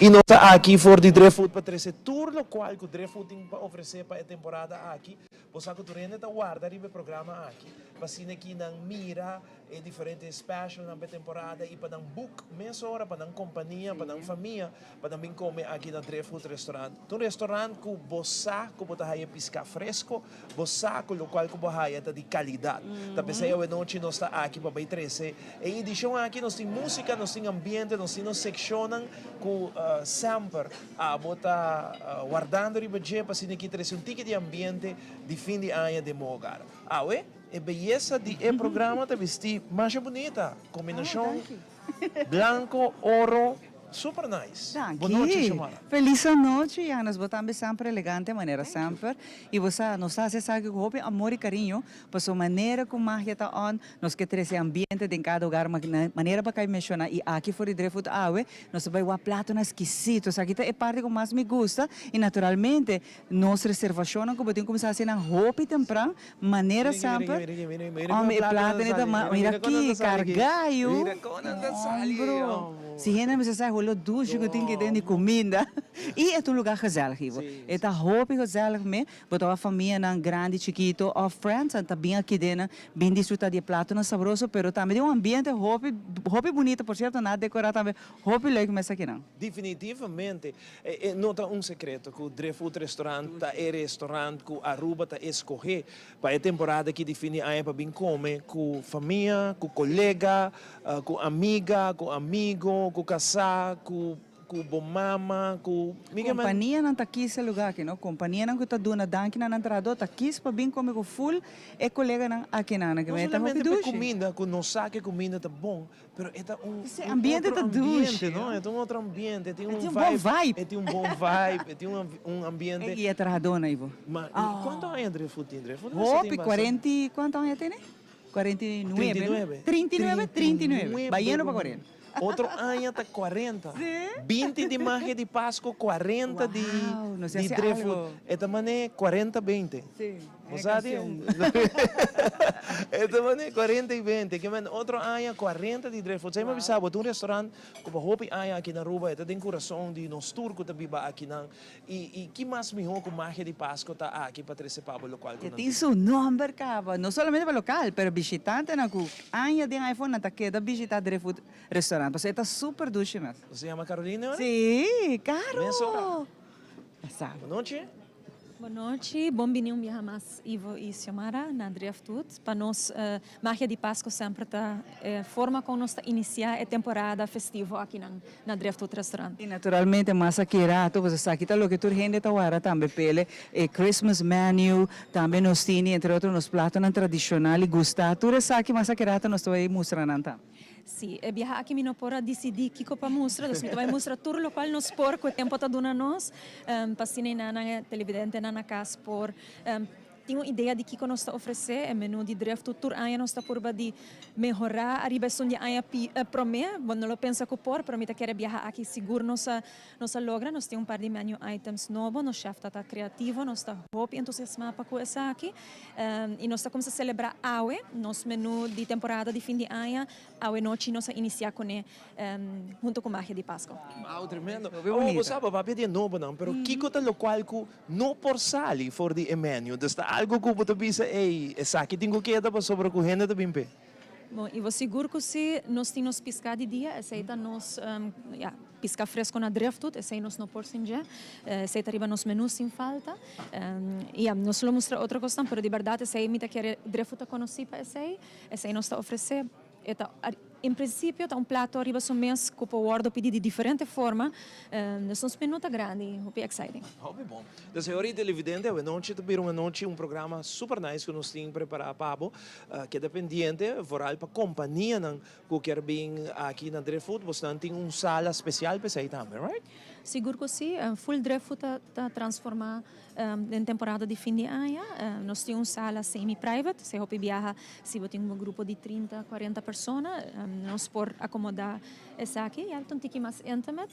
Y nos ta aki for di Driftwood pa trece tur locual cu Driftwood tin pa ofrece pa e temporada aki. Bo sa cu tur hende ta warda riba e programa aki pa asina ki nan mira e diferente specialnan pa e temporada y pa nan book mesora pa nan compania, pa nan famia pa nan bin come aki na Driftwood Restaurant. Ta un restaurant cu bo sa cu bo ta haya pisca fresco, bo sa cu locual cu bo haya ta di calidad. Ta p'esey awenochi nos ta aki pa bay trece E edishon aki nos tin músika, nos tin ambiente, nos tin nos sekshonnan ku semper abo ta wardando riba dje pa asina ki trese un tiki di ambiente di fin di aña den bo hogar. Awe, e beyesa di e programa ta bisti masha bunita, kombinashon blanko, oro, super nice. Bon nochi, Xiomara. Felis anochi, Janos. Bo tambe semper elegante manera semper. I bo sa, nos ta hasi esaki ku hopi amor i kariño, pasobra manera ku magia ta on, Nos ke trese ambiente den kada hogar manera pa kai menshoná i aki for di Driftwood awe nos ta bai wak platonan eskisito. Esaki ta e parti ku mas mi gusta i naturalmente nos reservashonnan ku bo tin kuminsá hasi nan hopi tempran manera semper. Hombre e platonan ta mira aki kargayu hombro si hende mester sa e holo dushi ku tin ki den di kuminda i e ta un lugar gezellig Ivo e ta hopi gezellig me Bo ta wak famianan grandi, chikito of friends nan ta bin aki den nan bin disfruta di e platonan sabroso pero tambe di un ambiente hopi hopi bunita por cierto nan a decora tambe hopi leuk mes akinan. Definitivamente e no ta un secreto cu Driftwood Restaurant ta e restaurant cu Aruba ta escoge pa e temporada aki di fin di aña pa bin come cu famia, cu colega, cu amiga, cu amigo, cu casa, cu. Ku bo mama, ku mi ke men. Kompanianan ta kis e lugá aki, no? Kompanianan ku ta duna danki na nan trahadó ta kis pa bin kome ku ful e koleganan akinan. No solamente pa e kuminda, ku nos sa ku e kuminda ta bon, pero e ta un E ambiente otro ta dushi, ambiente, no? E ta un otro ambiente, e tin E un tin un bon vibe, vibe. e tin un bon vibe, e tin un un ambiente. I e trahadónan, Ivo? Ma kuantu aña Driftwood tin? Driftwood mester Hopi, tin bastante. kuarenta i kuantu aña tene? 49, no? 39. 39, 39. Bayendo pa 40. Otro aña ta 40. 20 di magia di Pasco, 40 di Wow, nos di hasi Driftwood. algo. E ta mane 40 20. Sí, Bo e sa di? canción. E ta mane 40 y 20. Ke men otro aña 40 di Driftwood. Sa mi a bisa bo, ta un restaurant ku pa hopi aña aki na Aruba, e ta den kurason di nos tur ku ta biba akinan. I ki mas mihó ku magia di Pasko ta aki pa trese pa bo lokual ku E nan tin tin? su nomber kaba, no solamente pa lokal, pero bishitantenan ku aña den iPhone nan ta keda bishita Driftwood Restaurant, pasobra e ta super dushi mes. Bo se yama Caroline ora? Sí, Caro! Mesora. Sa. Bon nochi. Bon nochi, bon bini un biaha mas Ivo i Xiomara na Driftwood. Pa nos Magia di Pasco semper ta e forma con nos ta inicia e temporada festivo akinan na Driftwood Restaurant. Y naturalmente mas aki rato, pasobra esaki ta loke tur hende ta wara tambe pele, e Christmas menu, tambe nos tini entre otro nos platonan tradicional y gusta, tur esaki mas aki rato nos ta bay mustra nan tambe. Si, e biaha aki mi no por a dicidi kico pa mustra, dus mi ta bay mustra tur locual nos por cu e tempo ta duna nos, pa asina e nan e televidentenan na cas por Tin un idea di kiko nos ta ofresé? E menú di Driftwood tur aña nos ta purba di mehorá ariba esun di aña promé. Bo no lo pensa ku por, pero mi ta kere biaha aki sigur nos a nos a logra. Nos tin un par di menu items nobo, nos chef ta ta kreativo, nos ta hopi entusiasmá pa ku esaki. I nos ta kuminsá selebrá awe nos menú di temporada di fin di aña. Awe nochi nos a inisiá kuné hunto ku Magia di Pasko. Wow, tremendo. Awor bo sa bo papia di e nobonan, pero kiko ta lokual ku No por sali for di e menu. Dus ta algo ku bo ta bisa, ey, esaki tin ku keda pasobra ku hende ta bin p'e. Bon, i bo sigur ku si nos tin nos piská di dia, esei ta nos, ya, piská fresko na Driftwood, esei nos no por sin dje. Esei ta riba nos menu sin falta. I ya, nos lo mustra otro kosnan, pero di bèrdat esei mi ta kere Driftwood ta konosí pa esei. Esei nos ta ofresé. E ta, en principio, ta un plato riba su mes cu por wordo pidi di diferente forma. Dus nos menu ta grandi y hopi exciting. Hopi bon. Dus e ora y televidente, awenochi ta bira un anochi, un programa super nice cu nos tin prepara pa bo. Keda pendiente, vooral pa companianan cu kier bin aki na Driftwood. Bosnan tin un sala special pa esey tambe, right? Sigur cu si. Full Driftwood ta transforma Den temporada di fin di aña nos tin un sala semi private, esei hopi biaha si bo tin un grupo di 30, 40 persona nos por acomoda esaki, ya ta un tiki mas intimate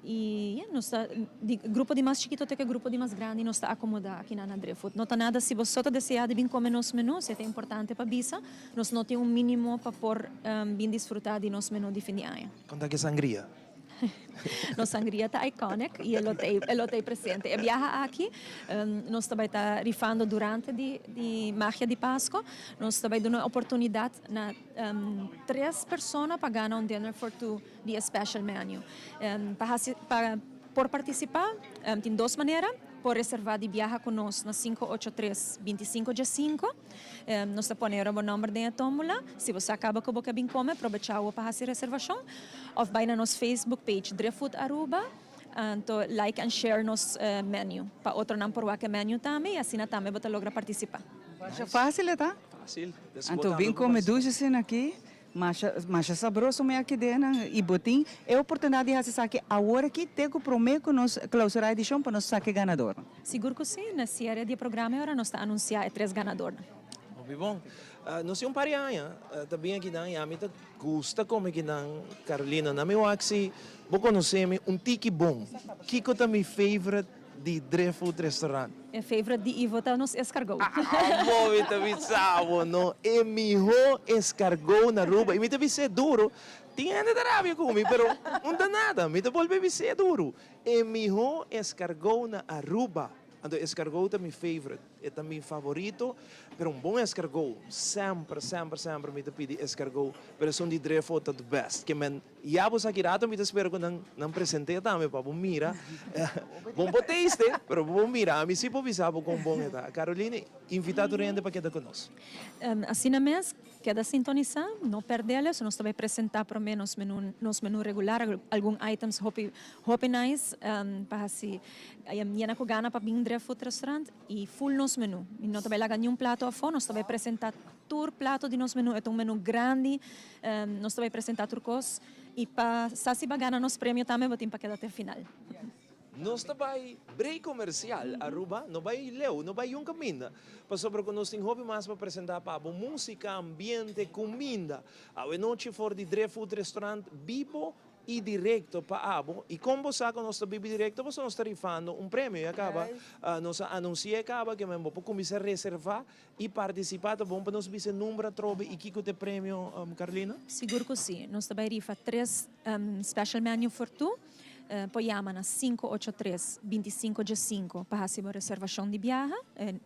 y ya nos ta di grupo di mas chikito te ku e grupo di mas grandi nos ta acomoda aki na Driftwood. No ta nada si bo so ta desea di bin come nos menu, esei ta importante pa bisa, nos no tin un minimo pa por bin disfruta di nos menu di fin di aña. Con ta ke sangria? Nos sangria ta iconic y e lo ta e lo ta presente. E biaha aki nos ta bay ta rifando durante di di Magia di Pasco. Nos ta bay duna oportunidad na tres persona pa gana un dinner for two di e special menu. Pa haci pa por participa tin dos manera. Por reserva di biaha cu nos na 583 2515. Nos ta pone bo nomber den e tombola. Si bo sa caba cu bo ke bin come, probecha awo pa haci reservacion. Of bay na nos Facebook page Driftwood Aruba, anto like and share nos menu pa otronan por wak e menu tambe y asina tambe bo ta logra participa. Masha facil e ta. Facil. Anto bin come dushi asina aki. Masha masha sabroso mi aki den nan y bo tin e oportunidad di haci esaki awor aki te cu prome cu nos clausura e edicion pa nos saca e ganadornan. Sigur cu si, na ciere di e programa e ora nos ta anuncia e tres ganadornan. Hopi bon. Nos tin un par di aña ta bin akinan y ami ta gusta come akinan, Carolina. Na mi wak si bo conoce mi un tiki bon. Kico ta mi favorite di Driftwood Restaurant? E favorite di Ivo ta nos escargot. Amo mi ta bisa bo no, e miho escargot na Aruba. Y mi ta bis'é duro, tin hende ta rabia cu mi, pero un ta nada, mi ta bolbe bis'é duro. E miho escargot na Aruba. Anto escargot ta mi favorite, e ta mi favorito, pero un bon escargot, semper, semper, semper mi ta pidi escargot, pero esun di Driftwood ta the best. Ke men Ya bo sa ki rato mi ta spera ku nan nan present'é tambe pa bo mira. Bon por taste, pero bo por mira. Ami si por bisa bo kon bon e ta. Caroline, invitá tur hende pa keda ku nos. Asina mes, keda sintonisá, no pèrdèl'e. So nos ta bai presentá promé nos menú, nos menú regular, algun items hopi, hopi nice pa hasi yena ku gana pa bin Driftwood Restaurant i full nos menú. Mi no ta bai laga niun plato afó, nos ta bai presentá tur plato di nos menú. E ta un menú grandi. Nos ta bai presenta tur kos y pa sa si ba gana nos premio tambe bo tin pa keda te final. Nos ta bai break comercial Aruba no bai leu no bai yun caminda pasobra cu nos tin hopi mas pa presenta pa bo musica ambiente cuminda awe nochi for di Driftwood Restaurant bibo y directo pa abo y con bo sa cu nos ta bibi directo pasobra nos ta rifando un premio ya caba nos a anuncia caba que men bo por cuminsa reserva Y participa ta bon pa nos bisa e number atrobe y kico ta e premio, Carlina? Sigur cu si. Nos ta bay rifa tres special menu for two. Por yama na 583 2515 pa haci bo reservacion di biaha.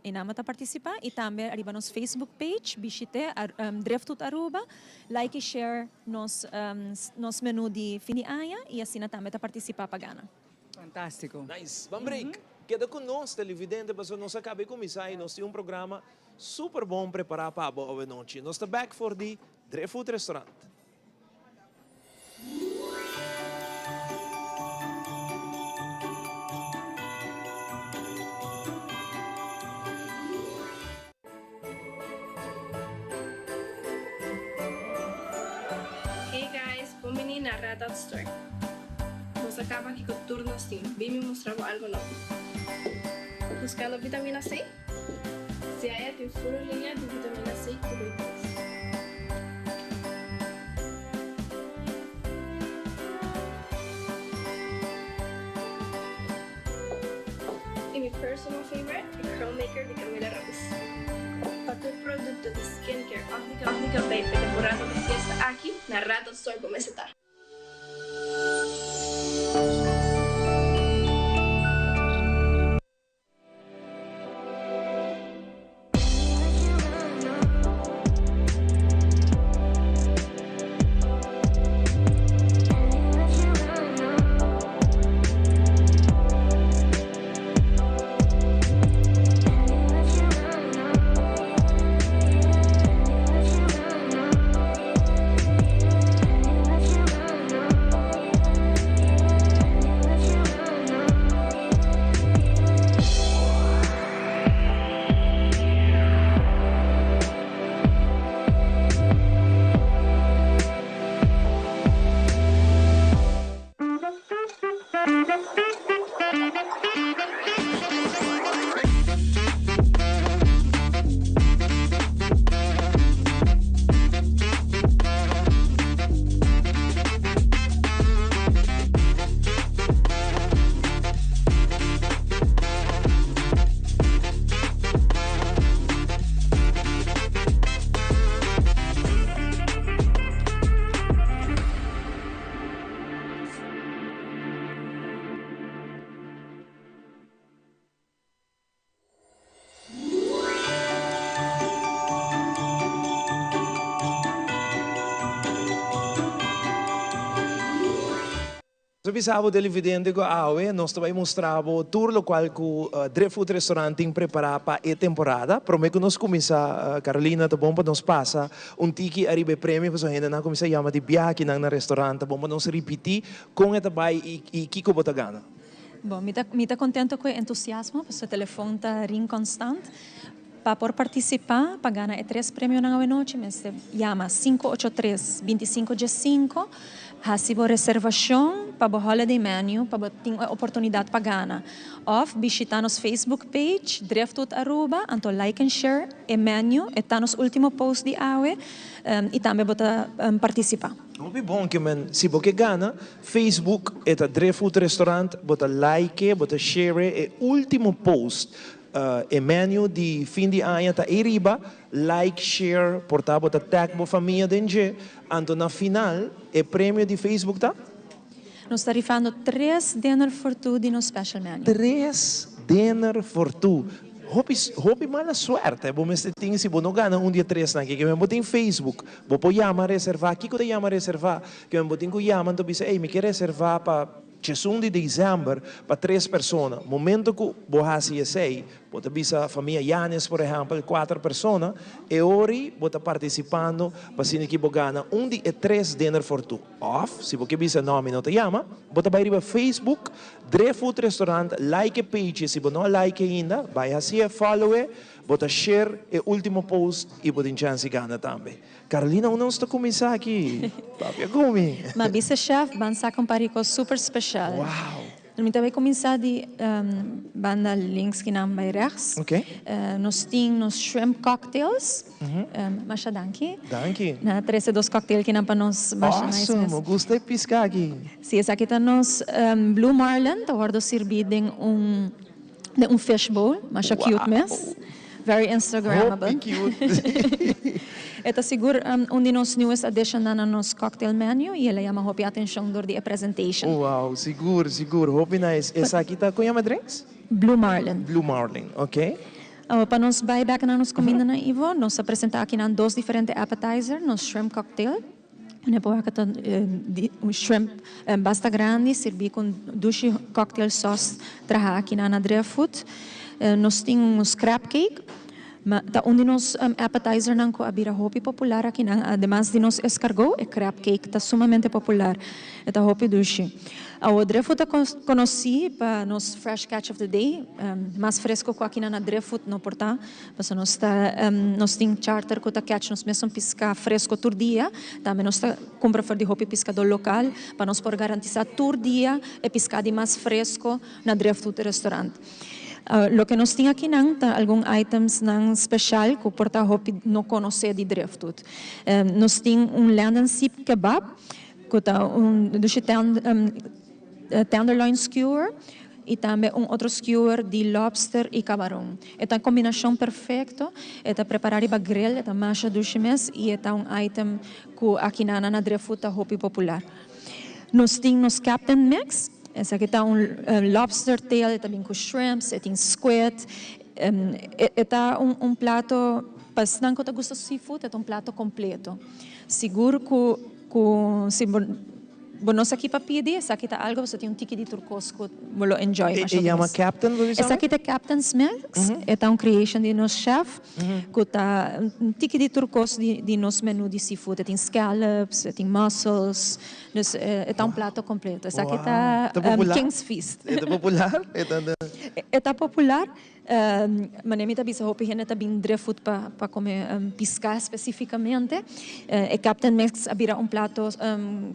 E nama ta participa y tambe ariba nos Facebook page bishite Driftwood Aruba, like y share nos nos menu di fin di aña y asina tambe ta participa pa gana. Fantástiko. Nice. Ban break. Keda ku nos, televidente, pasobra nos a kaba e kuminsá i nos tin un programa super bon prepará pa abo awe nochi. Nos ta bèk for di Driftwood Restaurant. Hey guys, bon bini na Red Dot Store. Nos a caba aki cu tur nos tin. Bin mi mustra bo algo nobo. Buscando vitamina C? Si aya tin full linea di vitamina C cu B3. Y mi personal favorite, e Curl Maker di Camila Rose. Pa tur producto di skincare of di cabey pa e temporada di fiesta aki, na Red Dot Store bo mester ta. Nos a bisa bo televidente cu awe nos ta bay mustra bo tur locual cu Driftwood Restaurant tin prepara pa e temporada. Prome cu nos cuminsa, Carolina, ta bon pa nos pasa un tiki ariba e premio pasobra hendenan a cuminsa yama di biaha akinan na restaurant. Ta bon pa nos ripiti con e ta bay y kico bo ta gana. Bon, mi ta mi ta contento cu e entusiasmo pasobra e telefon ta ring constant. Pa por participa pa gana e tres premionan awenochi mester yama 583 25 15, haci bo reservacion pa bo holiday menu pa bo tin e oportunidad pa gana. Of bishita nos Facebook page Driftwood Aruba anto like and share e menu, e ta nos ultimo post di awe y tambe bo ta participa. Hopi bon ke men si bo ke gana, Facebook e ta Driftwood Restaurant, bo ta like bo ta share e ultimo post. E menu di fin di aña ta ei riba, like, share, por ta bo ta tag bo famia den dje, anto na final e premio di Facebook ta? Nos ta rifando tres dinner for two di nos special menu. Tres dinner for two. Hopi hopi mala suerte bo mester tin si bo no gana un di e tresnan aki. Ke men bo tin Facebook, bo por yama reserva. Kiko ta yama reserva? Ke men bo tin ku yama anto bisa, ey mi ke reserva pa 11 di december pa tres persona. Momento cu bo haci esey, bo ta bisa famia Yanes por ehempel, cuater persona, e ori bo ta participando pa asina ki bo gana un di e tres dinner for two. Of, si bo ke bisa no mi no ta yama, bo ta bay riba Facebook, Driftwood Restaurant, like e page, si bo no a like ainda, bay haci'e, follow e, bo ta share e ultimo post y bo tin chance di gana tambe. Carolina, unda nos ta cuminsa aki? Papia cu mi. Ma bisa chef, ban saca un par di cos super special. Wow! Mi ta bay cuminsa di banda links kinan bay rechts. Ok. Nos tin nos shrimp cocktails. Masha danki. Danki. Nan a trece dos cocktail kinan pa nos. Masha nice mes. Awesome! Mi gusta e pisca aki. Si, esaki ta nos blue marlin, ta wordo sirbi den un. Den un fish bowl, masha cute mes. Very Instagrammable. Hopi cute. E ta sigur un di nos newest additionnan na nos cocktail menu y el a yama hopi atencion door di e presentation. Wow, sigur, sigur. Hopi nice. Esaki ta, con yama e drinks? Blue Marlin. Blue Marlin, ok. Awo pa nos bay bek na nos cumindanan, Ivo, nos a presenta akinan dos diferente appetizer, nos shrimp cocktail. Un epoca ta un shrimp basta grandi sirbi cu dushi cocktail sauce traha aki na Driftwood. Nos tin un crab cake, ma ta un di nos appetizernan cu a bira hopi popular akinan. Ademas di nos escargot, e crab cake ta sumamente popular. E ta hopi dushi. Awo Driftwood ta conoci pa nos fresh catch of the day, mas fresco cu akinan na Driftwood no por ta. Pasobra nos ta nos tin charter ku ta catch nos mesun piská fresko tur dia. Tambe nos ta kumpra for di hopi piskadó lokal pa nos por garantisá tur dia e piská di mas fresko na Driftwood Restaurant. Loke nos tin akinan ta algun itemsnan speshal ku por ta hopi no konosé di Driftwood. Nos tin un Land and Sea kebab ku ta un dushi tenderloin skewer. Y tambe un otro skewer di lobster y cabaron. E ta un combinacion perfecto, e ta prepara riba grill, e ta masha dushi mes y e ta un item cu aki na na Driftwood ta hopi popular. Nos tin nos Captain Mix, esaki ta un lobster tail, e ta bin cu shrimps, e tin squid, e ta un plato pa esnan cu ta gusta seafood, e ta un plato completo. Sigur cu cu si bo. Bo no sa ki pa pidi, esaki ta algo pasobra tin un tiki di tur kos ku bo lo enjoy masha E yama bes. Captain, bo bisa mi? Esaki ta Captain's Mix, e ta un creation di nos chef ku ta un tiki di tur kos di nos menu di seafood. E tin scallops, e tin mussels, dus e ta un plato completo. Esaki ta King's Feast. E ta popular? E ta E ta popular. Manera mi ta bisa hopi hende ta bin Driftwood pa pa come pisca specificamente. E Captain Mix a bira un plato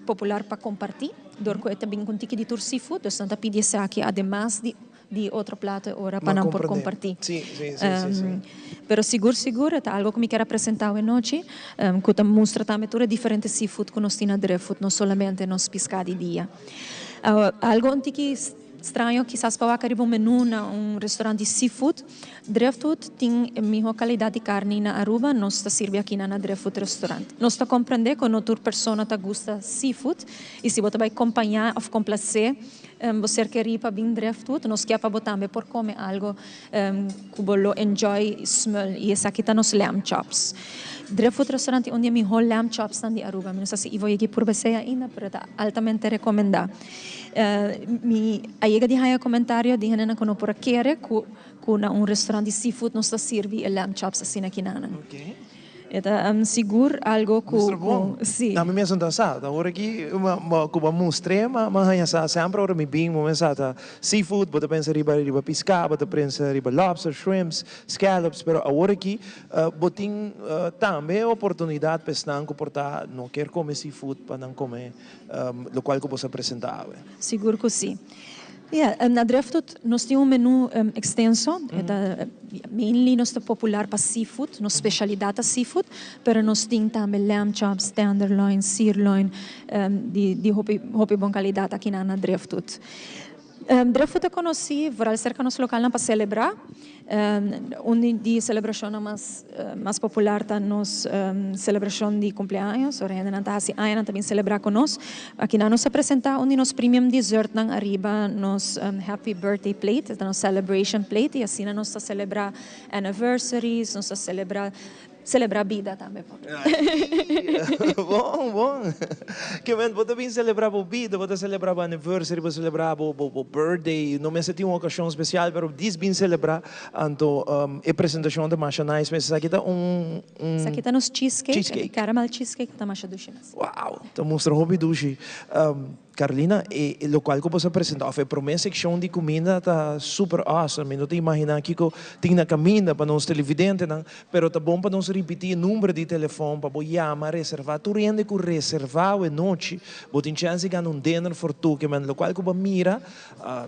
popular pa comparti dor cu e ta bin cu un tiki di tur seafood, dus nan ta pidi esaki ademas di di otro plato e ora pa nan por comparti. Pero sigur sigur e ta algo cu mi kier a presenta awe nochi cu ta mustra tambe tur e diferente seafood cu nos tin na Driftwood, no solamente nos pisca di dia. Algo un tiki. Straño kisas pa wak riba un menu na un restaurant di seafood. Driftwood tin e miho calidad di carni na Aruba, nos ta sirbi akina na Driftwood Restaurant. Nos ta comprende cu no tur persona ta gusta seafood y si bo ta bay compaña of complace bo ser keri pa bin Driftwood, nos kier pa bo tambe por come algo cu bo lo enjoy smul y esaki ta nos lamb chops. Driftwood Restaurant tin un di e miho lamb chopsnan di Aruba. Mi no sa si Ivo yegi purba esey ainda pero ta altamente recomenda. Mi a yega di haña komentario di hendenan ku no por a kere ku ku na un restaurant di seafood nos ta sirbi e lamb chops asina kinanan. E ta sigur algo ku Mustra bon. Si. Na mi mes no ta sa. Ta ora ki ku bo a mustr'é ma haña sa. Semper ora mi bin bo mester sa ta seafood, bo ta pensa riba riba piská, bo ta pensa riba lobster, shrimps, scallops, pero awor aki bo tin tambe e oportunidat pa esnan ku por ta no kier kome seafood pa nan kome lokual ku bo sa presentá awe. Sigur ku si. Ya, na Driftwood nos tin un menu extenso, e ta mainly nos ta popular pa seafood, nos specialidad ta seafood, pero nos tin tambe lamb chops, tenderloin, sirloin, di di hopi hopi bon calidad aki na Driftwood. Driftwood ta conoci vooral cerca nos localnan pa celebra. Un di e celebracionnan mas mas popular ta nos celebracion di cumpleaños, ora hendenan ta haci añanan ta bin celebra cu nos. Akinan nos a presenta un di nos premium dessertnan ariba nos happy birthday plate, ta nos celebration plate y asina nos ta celebra anniversaries, nos ta celebra Celebra bida tambe por. Bon, bon. Ke men bo ta bin celebra bo bida, bo ta celebra bo anniversary, bo celebra bo bo birthday, no mester tin un ocasion special, pero dis bin celebra, anto e presentacion ta masha nice mes. Esaki ta un un. Esaki ta nos cheesecake, caramel cheesecake ta masha dushi mes. Wow, ta mustra hopi dushi. Carolina, e locual cu boso a presenta of e prome seccion di cuminda ta super awesome. Mi no ta imagina kico tin na caminda pa nos televidentenan, pero ta bon pa nos ripiti e number di telefon pa bo yama, reserva. Tur hende cu reserva awe nochi, bo tin chance di gana un dinner for two. Ke men locual cu bo a mira,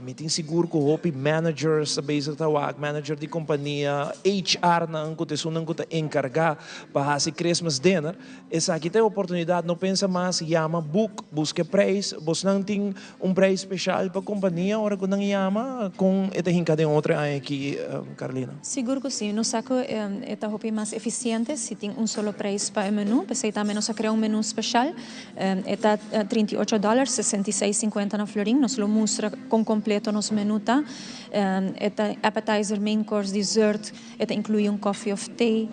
mi tin sigur cu hopi managers ta bezig ta wak, manager di compania, HR-nan cu ta esunnan cu ta encarga pa haci Christmas dinner. Esaki ta e oportunidat, no pensa mas, yama, book, buska e prijs. Bosnan tin un prijs special pa compania ora cu nan yama? Con e ta hinca den otro aña aki, Carlina? Sigur cu si. Nos sa cu e ta hopi mas eficiente si tin un solo prijs pa e menu. P'esey tambe nos a crea un menu special. E ta 38 dollar, 66,50 na florin. Nos lo mustra con completo nos menu ta. E ta appetizer, main course, dessert. E ta inclui un coffee of tea.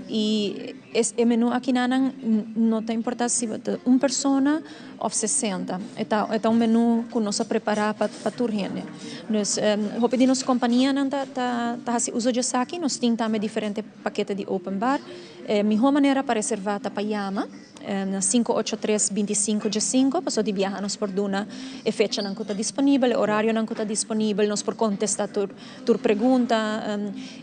Y. E menu akinanan no ta importa si bo ta un persona of sesenta. E ta e ta un menu ku nos a prepará pa pa tur hende. Dus hopi di nos kompanianan ta ta ta hasi uso di esaki. Nos tin tambe diferente pakete di open bar. E mihó manera pa reservá ta pa yama na sinku ocho tres binti sinku diesinku pasobra di biaha nos por duna e fechanan ku ta disponibel, e orarionan ku ta disponibel, nos por kontestá tur tur pregunta.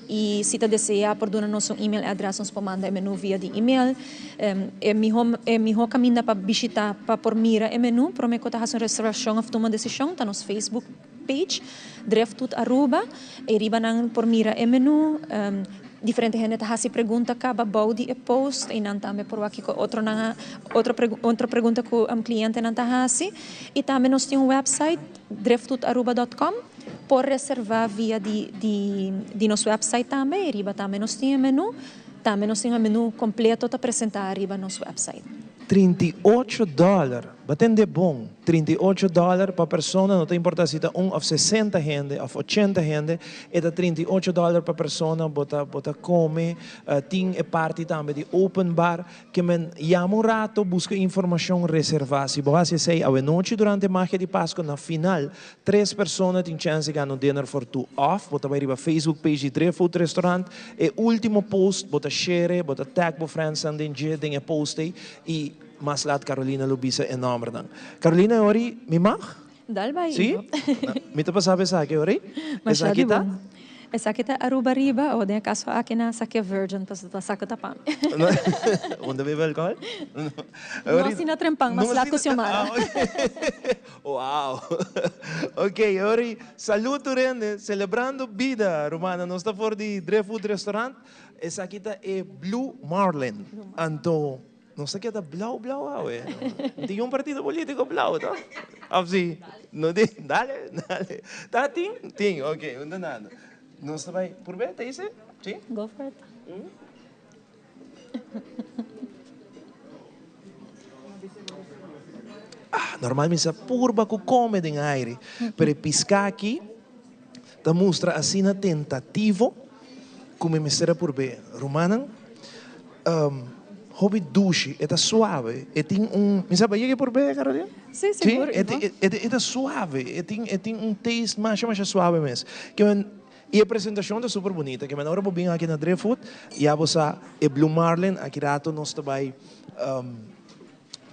Y si ta desea por duna nos un email address nos por manda e menu via di email. E miho e miho caminda pa bishita pa por mira e menu prome cu ta haci un reservacion of tuma un decision ta nos Facebook page Driftwood Aruba. Ey riba nan por mira e menu. Diferente hende ta haci pregunta caba bou di e post y nan tambe por wak kico otronan a otro otro pregunta cu clientenan ta haci. Y tambe nos tin un website driftwoodaruba dot com. Por reserva via di di di nos website tambe y riba tambe nos tin e menu. Tambe nos tin e menu completo ta presenta riba nos website. 38 dollar, bo tende bon, 38 dollar pa persona, no ta importa si ta un of 60 hende of 80 hende, e ta 38 dollar pa persona, bo ta bo ta come, tin e parti tambe di open bar, Ke men yama un rato, buska informashon, reservá. Si bo hasi esei awenochi durante Magia di Pasko, na final tres persona tin chèns di gana un dinner for two òf bo ta bai riba Facebook page di Driftwood Restaurant. E último post bo ta share, bo ta tag bo friendsnan den dje den e post ei i mas lat Carolina lo bisa e nòmbernan. Carolina e ora mi mag? Dal bai Sí? Ivo. Mi ta pasaba esaki ora ei. Masha Esaki di ta? bon. Esaki ta Aruba riba o den e kaso aki nan saki e virgin pasobra ta sako ta pa mi. Unda bebe alcohol? No asina trempan, mas lat ku Xiomara. Wow. Ok, ora ei salud tur hende, celebrando bida rumannan. Nos ta for di Driftwood Restaurant. Esaki ta e Blue Marlin. Anto Nos ta keda blauw blauw awe. No tin un partido politico blauw to? Of si? No tin? Dale, dale. Ta tin? Tin, ok, un ta nada. Nos ta bai purbe, ta ise? Si? Go for it. Ah, normal mi sa purba ku kome den aire, pero e piska aki ta mustra asina tentativo ku mi mester a purb'é. Rumannan. Hopi dushi, e ta suave, e tin un, mi sa bayeke por bebe, Carolina? Sí, sigur, Sí, e, e, e ta suave, e tin, e tin un taste masha, masha suave mes. Ke men, i e presentacion ta super bunita, ke men ora bo bin aki na Driftwood, ya bo sa e Blue Marlin, aki rato nos ta bai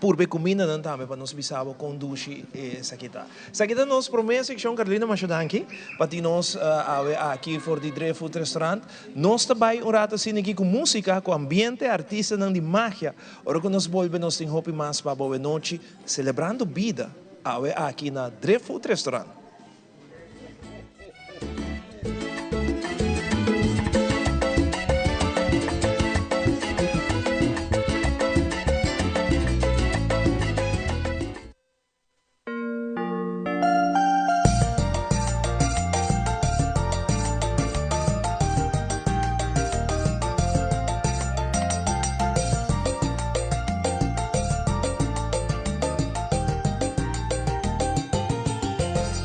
purba e kumindanan tambe pa nos bisa bo kon dushi esaki ta. Esaki ta nos prome sekshon, Carolina, masha danki pa tin nos awe aki for di Driftwood Restaurant. Nos ta bai un rato asina aki ku músika, ku ambiente, artistanan di magia. Ora ku nos bolbe nos tin hopi mas pa bo awenochi, selebrando bida awe aki na Driftwood Restaurant.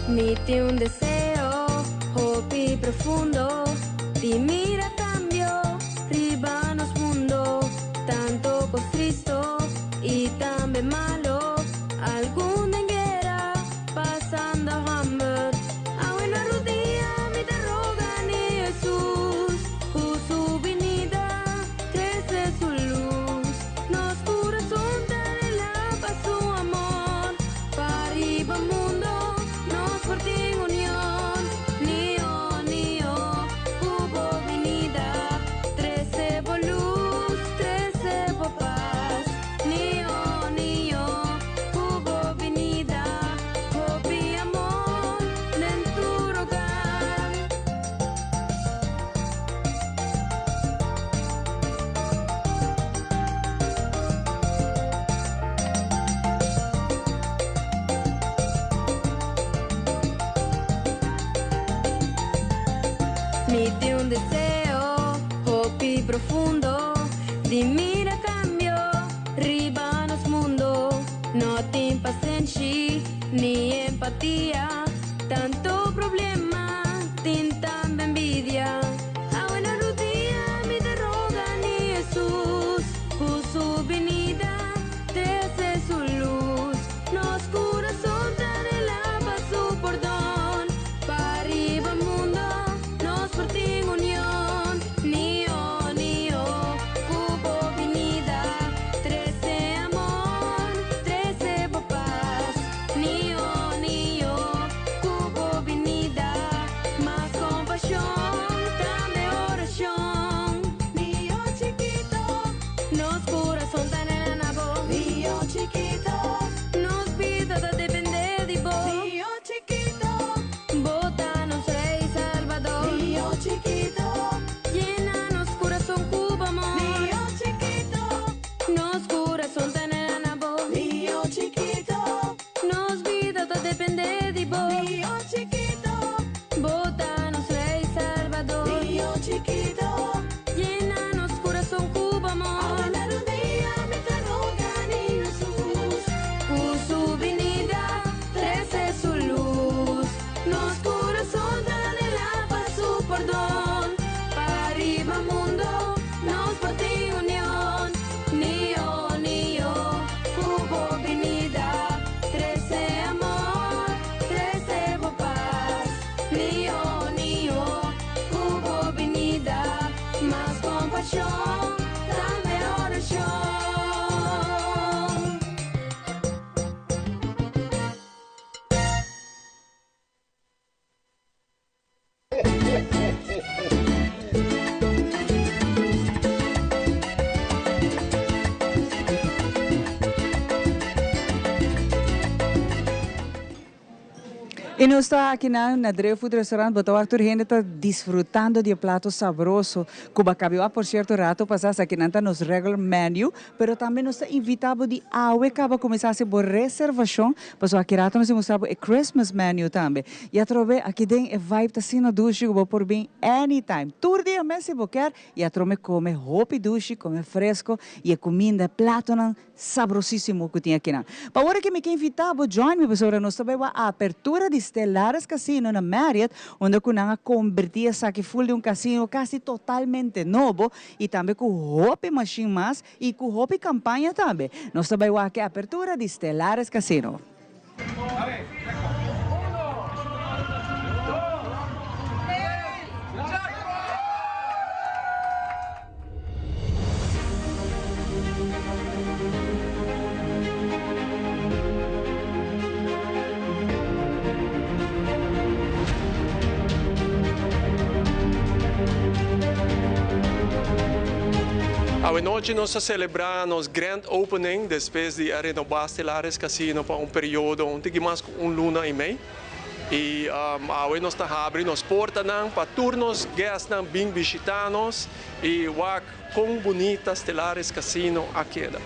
Mi tin un deseo hopi profundo di mira cambio riba nos mundo, tanto cos tristo y tambe malo. Algun den guera, pasando hamber. Awe na rudia mi ta roga ni Hesus, ku su binida trese su lus. Nos kurason ta anhelá pa su amor, pa riba mundo nos por tin union. Nio, nio, ku bo binida trese bo lus, trese bo pas. Nio, nio, ku bo binida, hopi amor den tur hogar. Mi tin un deseo hopi profundo di mira cambio riba nos mundo. No tin pasenshi ni empatia, tanto problema, tin tambe envidia. Awe na rudia mi ta roga ni Hesus, ku su binida trese su lus. Nos kurason ta anhelá pa su pordon, pa riba mundo nos por tin union. Nio, nio, ku bo binida trese amor, trese bo pas. Nio, nio, ku bo binida mas kompashon, tambe orashon. Nio chikito, nos kurason ta anhelá na bo. Nio chikito, nos bida ta dependé di bo. Nio chikito, bo ta nos Rei Salbador. Nio chikito, yena nos kurason ku bo amor. Nio chikito, nos kurason ta anhelá na bo. Nio chikito, nos bida ta dependé di bo. Nio chikito, bo ta nos Rei Salbador. Nio chikito, yena nos kurason ku bo amor. Awe na rudia mi ta roga ni Hesus, ku su binida trese su lus. Nos kurason ta anhelá pa su pordon, pa riba mundo nos por tin union. Nio, nio, ku bo binida trese amor, trese bo pas. Nio, nio, ku bo binida mas kompashon, tambe orashon. Y nos ta aki na na Driftwood Restaurant, bo ta wak tur hende ta disfrutando di e plato sabroso cu bo a cabi. Por cierto, rato pasa esaki nan ta nos regular menu, pero tambe nos ta invita bo di awe caba cuminsa haci bo reservacion, pasobra aki rato nos ta mustra bo e Christmas menu tambe. Y atrobe aki den e vibe ta asina dushi cu bo por bin anytime, tur dia mes si bo kier, y atrobe come hopi dushi, come fresco y e cuminda, e platonan sabrosisimo cu tin akinan. Pa ora cu mi ke invita bo join mi pasobra nos ta bay wak apertura di. Stellaris Casino na Marriott, unda cu nan a converti esaki full den un casino casi totalmente nobo y tambe cu hopi machine mas y cu hopi campaña tambe. Nos ta bay wak e apertura di Stellaris Casino. Awe nochi nos ta celebra nos grand opening despues di a renoba Stellaris Casino pa un periodo un tiki mas cu un luna y mei. Y awe nos ta habri nos portanan pa tur nos guestnan bin bishita nos y wak con bunita Stellaris Casino a keda.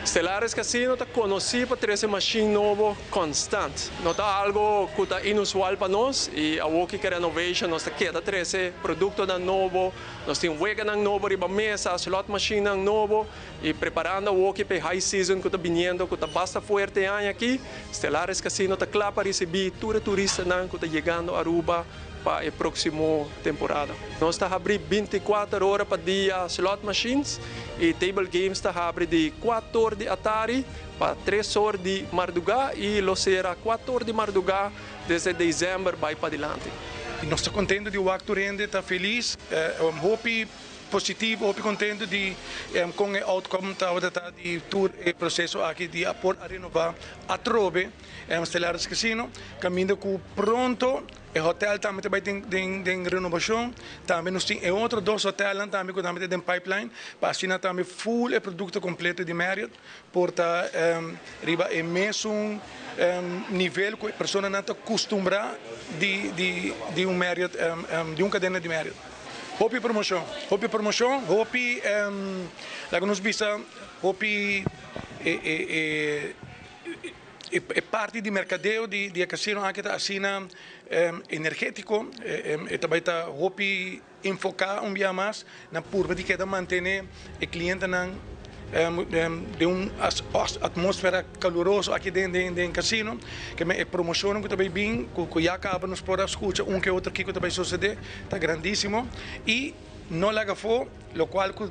Stellaris Casino ta conoci pa trece machine nobo constant. No ta algo cu ta inusual pa nos y awoki cu renovation nos ta keda trece productonan nobo, nos tin weganan nobo riba mesa, slot machinenan nobo. Y preparando awoki p'e high season cu ta biniendo cu ta basta fuerte e aña aki, Stellaris Casino ta cla pa ricibi tur e turistanan cu ta yegando Aruba pa e proximo temporada. Nos ta habri binticuater ora pa dia slot machines y table games ta habri di cuator di atari pa tres or di marduga y lo cera cuator di marduga desde december bay padilanti. Nos ta contento di wak tur hende ta feliz, hopi Positivo, hopi contento di con e outcome tabata ta di tur e proceso aki di a por a renova atrobe Stellaris Casino, caminda cu pronto e hotel tambe ta bay den renovacion, tambe nos tin e otro dos hotelnan tambe cu tambe ta den pipeline pa asina tambe full e producto completo di Marriott por ta riba e mesun nivel cu e personanan ta custumbra di un Marriott, di un cadena di Marriott. Hopi promocion, hopi promocion, hopi laga nos bisa hopi e parti di mercadeo di e casino aki ta asina energetico, e ta bay ta hopi enfoca un bia mas na purba di keda mantene e clientenan den un atmosfera caluroso aki den casino. Keme e promocionnan cu ta bay bin, cu ya caba nos por a scucha un ke otro kico ta bay sucede, ta grandisimo. Y no laga afo locual cu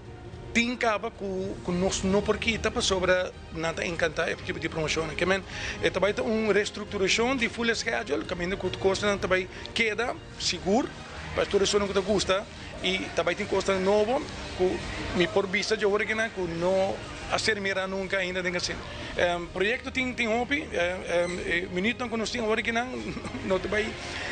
tin caba cu nos no por kita pasobra nan ta encanta e tipo di promocionnan. Kemen e ta bay ta un restructuracion di full schedule caminda cu cosnan ta bay keda sigur pa tur esunnan cu ta gusta. Y ta bay tin cosnan nobo cu mi por bisa dje ora kinan cu no a ser mira nunca ainda den casino. Proyecto tin tin hopi, e minuutnan cu nos tin awor kinan no ta bay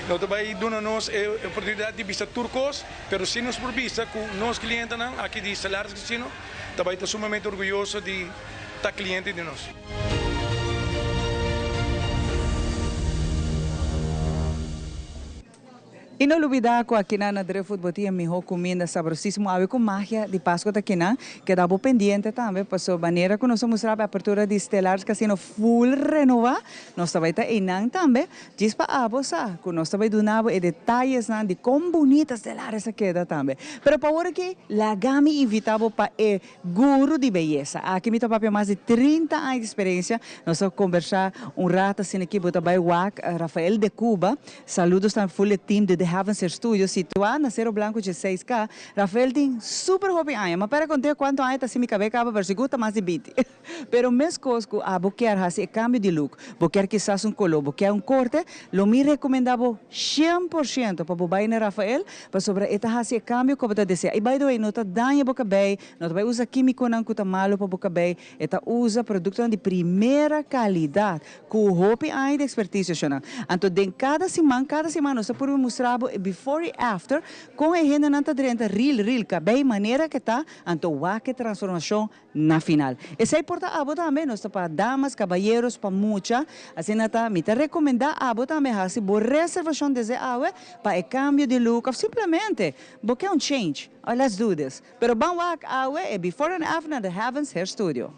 no ta bay duna nos e oportunidad di bisa tur cos, pero si nos por bisa cu nos clientenan aki di Stellaris Casino ta bay ta sumamente orguyoso di ta cliente di nos. I no lubida ku akinan na Driftwood bo tin e miho kuminda sabrosísimo. Awe ku magia di Pasko ta akinan, keda bo pendiente tambe paso manera ku nos a mustra pa e apertura di Stellaris Casino full renova, nos ta bai ta einan tambe. Djis pa abo sa ku nos ta bai duna bo e detayesnan di kon bunita Stellaris a keda tambe. Pero pa awor aki, laga mi invita bo pa e Guru di beyesa. Aki mi ta papia mas di 30 aña di experiencia. Nos a conversa un rato asina aki. Bo ta bay wak Rafael de Cuba. Saludos tambe full e team di The Heavens Hair Studio situa na Cero Blanco 16 K. Rafael tin super hopi aña. Ma pera conte cuanto aña ta si mi cabe caba pero sigur ta mas di binti. Pero mescos cu abo kier haci e cambio di look, bo kier kisas un color, bo kier un corte, lo mi recomenda bo 100% pa bo bay na Rafael Pasobra e ta hasi e kambio ku bo ta deseá. I by the way, no ta daña bo kabei, no ta bai usa kímikonan ku ta malu pa bo kabei. E ta usa produktonan di primera kalidat, ku hopi aña di ekspertisio, shonnan. Anto den kada siman, kada siman nos ta purba mustra bo e before i after, kon e hendenan ta drenta ril ril kabei manera ke ta, anto wak e transformashon Na final. Esei por ta abo tambe, nos ta pa damas, caballeros, pa mucha. Asina ta, mi ta recomenda abo tambe haci bo reservacion desde awe pa e cambio di look of simplemente bo ke un change. Oh, let's do this. Pero ban wak awe e before and after na The Heavens Hair Studio.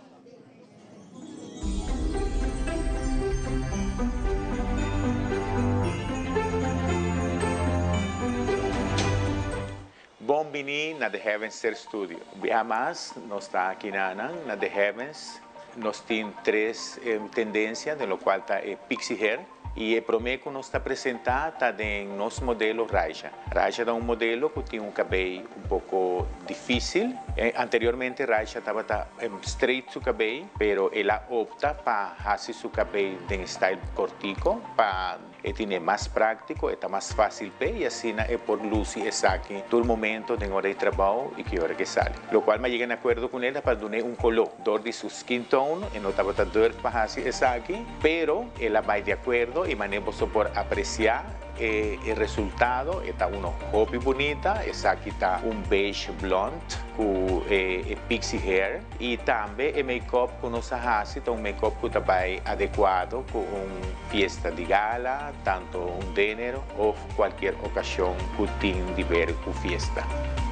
Bon bini na The Heavens Ser Studio. Un biaha mas nos ta aki na nan na The Heavens. Nos tin tres tendencia den locual ta e pixie hair. Y e prome cu nos ta presenta ta den nos modelo Raisha. Raisha ta un modelo cu tin un cabey un poco dificil. Anteriormente Raisha tabata straight su cabey, pero el a opta pa haci su cabey den style cortico pa E tine mas práktiko, e ta mas fásil p'e i asina e por lusi esaki tur momento den ora di trabou i ki ora ke sali. Lokual mi a yega na akuerdo kuné ta pa dun'é un koló. Dor di su skin tone e no tabata durf pa hasi esaki, pero el a bai di akuerdo i manera boso por apresiá e resultado e ta uno hopi bunita. Esaki ta un beige blond ku e pixie hair. I tambe e make-up ku nos a hasi ta un make-up ku ta bai adekuado ku un fiesta di gala, tanto un dinner of kualkier okashon ku tin di ber ku fiesta.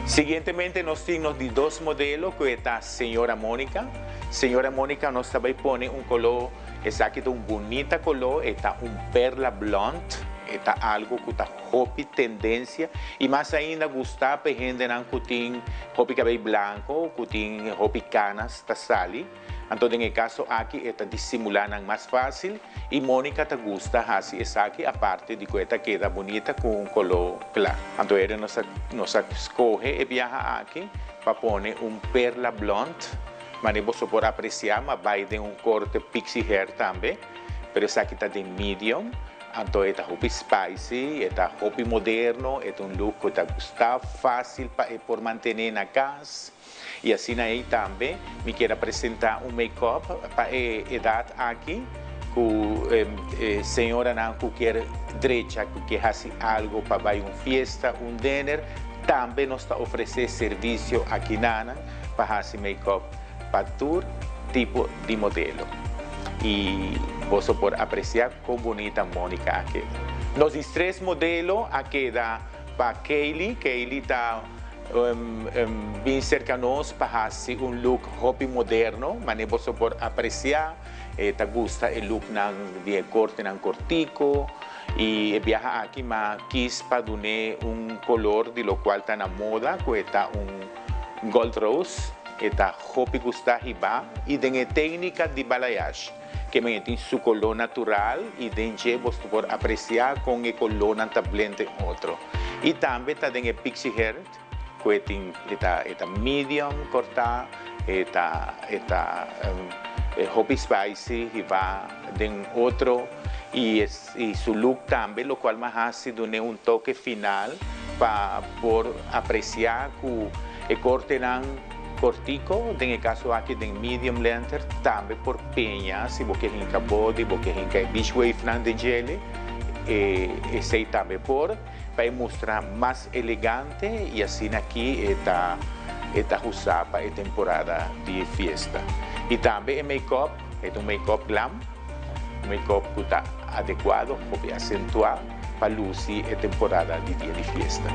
Siguientemente nos tin nos di dos modelo ku e ta Señora Monica. Señora Monica nos ta bai pone un koló, esaki ta un bunita koló, e ta un perla blond, e ta algu ku ta hopi tendencia y mas ainda gusta pa e hendenan cu tin hopi cabey blanco, cu tin hopi canas ta sali. Anto den e caso aki e ta disimula nan mas facil y Monica ta gusta haci esaki aparte di cu e ta keda bunita cu un colo cla. Anto ere nos a nos a scoge e biaha aki pa pone un perla blond, manera boso por aprecia ma bay den un corte pixie hair tambe, pero esaki ta den medium. Anto e ta hopi spicy, e ta hopi moderno, e ta un look cu ta gusta, facil pa e por mantene na cas. Y asina ey tambe mi kier a presenta un make-up pa e edad aki cu e señoranan cu kier drecha, cu kier haci algo pa bay un fiesta, un dinner, tambe nos ta ofrece servicio akinanan pa haci make-up pa tur tipo di modelo. Y boso por aprecia Kon bunita Monica a keda. Nos di tres modelo a keda pa Kaylee. Kaylee ta bin serka nos pa hasi un look hopi moderno, manera boso por aprecia. E ta gusta e looknan di e kortenan kortiko i e biaha aki m'a kis pa dun'é un kolor di lokual ta na moda ku e ta un gold rose. E ta hopi gusta hiba i den e téknika di balayage. Ke men tin su koló natural i den dje bos por apresiá kon e kolónan ta blend den otro. I tambe ta den e pixie hair ku e tin e ta e ta medium kortá, e ta e ta hopi spicy hibá den otro i i su look tambe lokual m'a hasi dun'é un toke final pa por apresiá ku e kortenan Cortico, den e caso aki den medium lenter, tambe por peña si bo ke hinca body, bo ke hinca e beach wave nan den djele, e esey tambe por, pa e mustra mas elegante y asina aki e ta e ta usa pa e temporada di e fiesta. Y tambe e make up, e ta un make up glam, un make up cu ta adecuado, hopi acentua pa luci e temporada di dia di fiesta.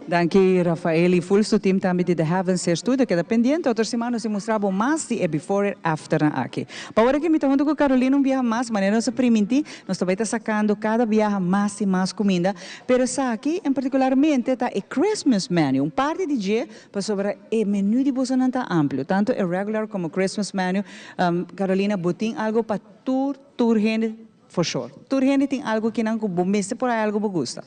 Danki Rafael y full su team tambe di The Heavens Hair Studio. Keda pendiente otro siman nos e mustra bo mas di e before and afternan aki. Pa ora ki mi ta hunto cu Carolina un biaha mas, manera nos a priminti, nos ta bay ta sacando cada biaha mas y mas cuminda, pero esaki en particularmente ta e Christmas menu, un parti di dje pasobra e menu di bosonan ta amplio, tanto e regular como Christmas menu. Carolina, bo tin algo pa tur tur hende for sure. Tur hende tin algo kinan cu bo mester por hay algo bo gusta.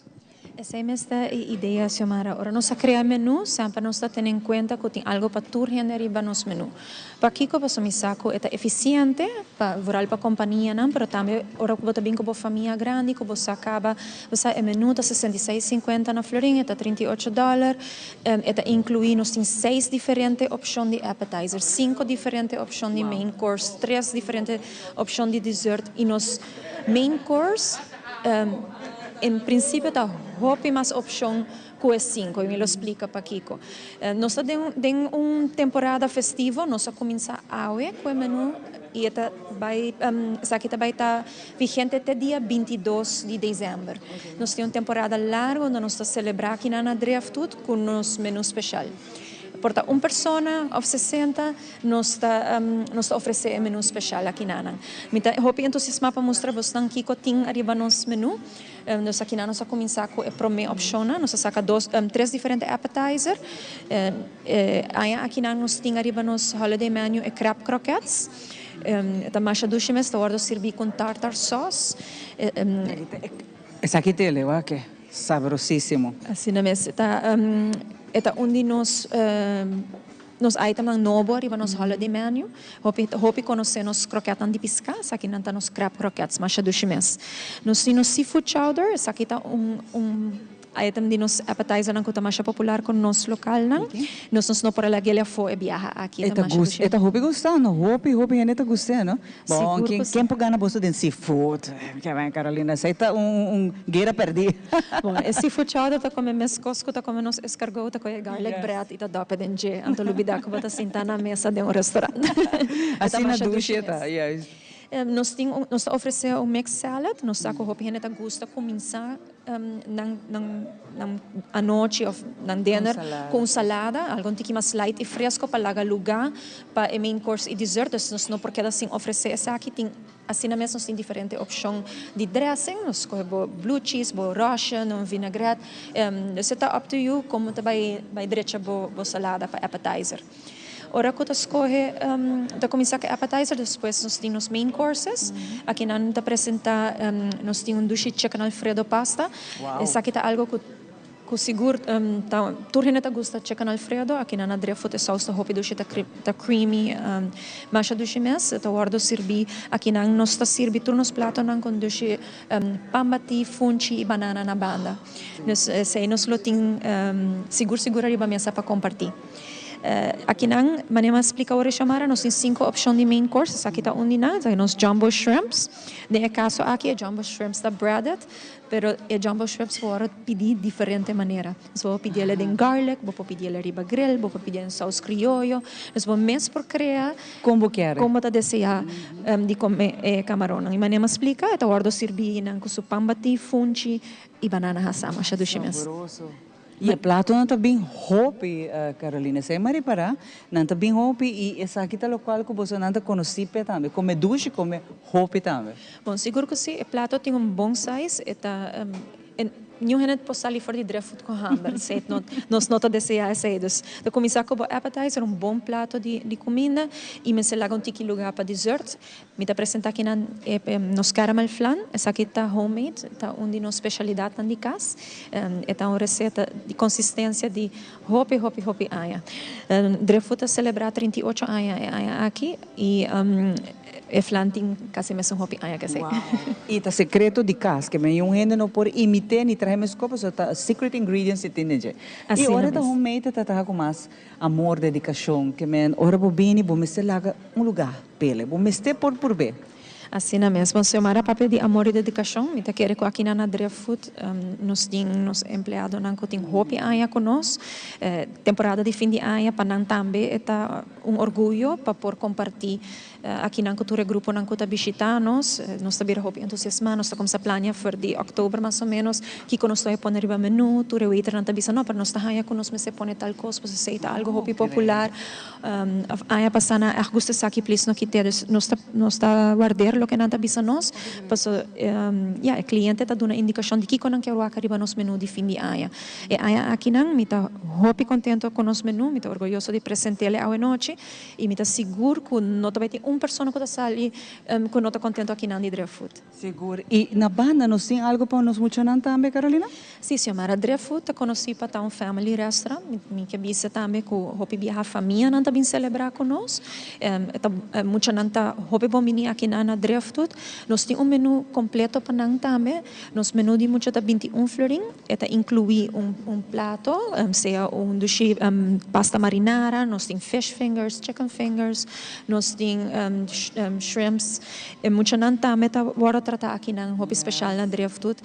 Esei mes ta e idea, Xiomara. Ora nos a crea e menu, semper nos ta tene en cuenta cu tin algo pa tur hende riba nos menu. Pakico? Pasobra mi sa cu e ta eficiente, pa, vooral pa companianan, pero tambe ora cu bo ta bin cu bo famia grandi, cu bo sa caba, bo sa e menu ta 66 cincuenta na florin, e ta 38 dollar, e ta inclui, nos tin seis diferente opcion di appetizer, cinco diferente opcion di main course, tres diferente opcion di dessert y nos main course, En principio ta hopi mas opcion cu e cinco y mi lo splica pakico. Nos ta den un temporada festivo, nos a cuminsa awe cu e menu y e ta bay esaki ta bay ta vigente te dia 22 di december. Nos tin un temporada largo unda nos ta celebra aki na Driftwood cu nos menu special. Por ta un persona of 60, nos ta ofrece e menu special aki nanan. Mi ta hopi entusiasma pa mustra bosnan kico tin ariba nos menu. Nos aki nan nos a cuminsa cu e prome opcionnan. Nos a saca dos, tres diferente appetizer. Aña aki nan nos tin ariba nos holiday menu e crab croquettes. Ta masha dushi mes, ta wordo sirbi cu tartar sauce. Esaki ta e lewa ke sabrosísimo. Asina mes, e ta un di nos nos itemnan nobo ariba nos holiday menu. Hopi hopi conoce nos kroketnan di pisca, esakinan ta nos crab croquettes, masha dushi mes. Nos tin nos seafood chowder, esaki ta un un item di nos appetizernan cu ta masha popular cu nos localnan. Nos no por a laga el afo e biaha aki, e ta masha dushi. E ta hopi gusta, no? Hopi, hopi hende ta gust'é, no? Bon, Sigur ken cu si. ken por gana boso den seafood? Carolina, esei ta un un guera perdí. Bon, e seafood chowder ta come mescos cu ta come nos escargot, ta coge garlic bread y ta dop e den dje. Anto lubida cu bo ta sinta na mesa den un restaurant. E ta Asina masha dushi dushi e ta, mes. juist. Nos tin un, nos ta ofrece un mixed salad. Nos sa cu hopi hende ta gusta cuminsa nan nan nan anochi of nan dinner cu un salada, algo un tiki mas light y fresco pa laga luga pa e main course y dessert. Dus nos no por keda sin ofrece esaki. Tin asina mes nos tin diferente opcion di dressing. Nos scoge bo blue cheese, bo Russian, un vinaigrette. Dus e ta up to you como ta bay bay drecha bo bo salada pa appetizer. Ora cu ta scoge ta cuminsa cu e appetizer, despues nos tin nos main courses. Aki nan ta presenta nos tin un dushi chicken alfredo pasta. Esaki ta algo cu cu sigur ta tur hende ta gusta chicken alfredo. Aki nan a drefut e saus ta hopi dushi ta ta creamy masha dushi mes. E ta wordo sirbi aki nan nos ta sirbi tur nos platonan con dushi pan bati, funchi y banana na banda. Dus esey nos lo tin sigur sigur ariba mesa pa comparti. Akinan, manera mi a splika ora Xiomara, nos tin sinku opshon di main course. Esaki ta un di nan, esaki nos jumbo shrimps. Den e kaso aki e jumbo shrimps ta breaded, pero e jumbo shrimps por wòrdu pidi diferente manera. Nos por pidi el den garlic, bo por pidi el riba grill, bo por pidi el den saus krioyo. Dus bo mes por krea Kon bo kere. kon bo ta deseá di kome e kamaronnan. I manera mi a splika, e ta wòrdu sirbí nan ku su pan batí, funchi i banana hasá masha dushi mes. Sabroso. I e platonan ta bin hopi, Carolina. Esei mi a ripará, nan ta bin hopi i esaki ta lokual ku bosonan ta konosí p'e tambe. Kome dushi, kome hopi tambe. Bon, sigur ku si. E plato tin un bon size. E ta, niun hende por sali for di Driftwood ku hamber. Esei no, nos no ta deseá esei. Dus ta kuminsá ku bo appetizer, un bon plato di kuminda i mester laga un tiki lugá pa dessert. Mi ta presenta akinan e nos caramel flan, esaki ta homemade, ta un di nos specialidadnan di cas. E ta un receta di consistencia di hopi hopi hopi aña. Driftwood ta celebra 38 aña e aña aki y e flan tin casi mesun hopi aña cu esey. Wow! Y ta secreto di cas, ke men un hende no por imite ni trahe mesco pasobra ta secret ingredients e tin den dje. Y ora ta homemade ta traha cu mas amor, dedicacion, ke men ora bo bini bo mester laga un lugar pele, bo mester por purb'é. Asina mes. Bon, Xiomara, papia di amor i dedikashon, mi ta kere ku aki na Driftwood nos tin nos empleadonan ku tin hopi aña ku nos. Temporada di fin di aña pa nan tambe e ta un orguyo pa por kompartí Akinan ku tur e gruponan ku ta bishitá nos, nos ta bira hopi entusiasmá, nos ta kuminsá plania for di òktober mas o ménos kiko nos ta bai pone riba menú. Tur e waiternan ta bisa, no, pero nos ta haña ku nos mester pone tal kos, pasobra esei ta algu hopi popular. Òf aña pasá nan a ègt gusta esaki, plis no kit'é. Dus nos ta nos ta warder loke nan ta bisa nos, pasobra ya, e kliente ta duna indikashon di kiko nan ke wak riba nos menú di fin di aña. E aña akinan mi ta hopi kontento ku nos menú, mi ta orguyoso di present'é awenochi. I mi ta sigur ku no ta bai tin un persona ku ta sali ku no ta kontento akinan di Driftwood. Sigur. I na banda nos tin algu pa nos muchanan tambe, Carolina? Si, Xiomara. Driftwood ta konosí pa ta un family restaurant. Mi ke bisa tambe ku hopi biaha famianan ta bin selebrá ku nos. E ta muchanan ta hopi bon bini akinan na Driftwood. Nos tin un menú kompleto pa nan tambe. Nos menú di mucha ta 21 florin. E ta inkluí un plato, sea un dushi pasta marinara, nos tin fish fingers, chicken fingers, nos tin shrimps. E muchanan tambe ta wòrdu tratá akinan hopi speshal na Driftwood.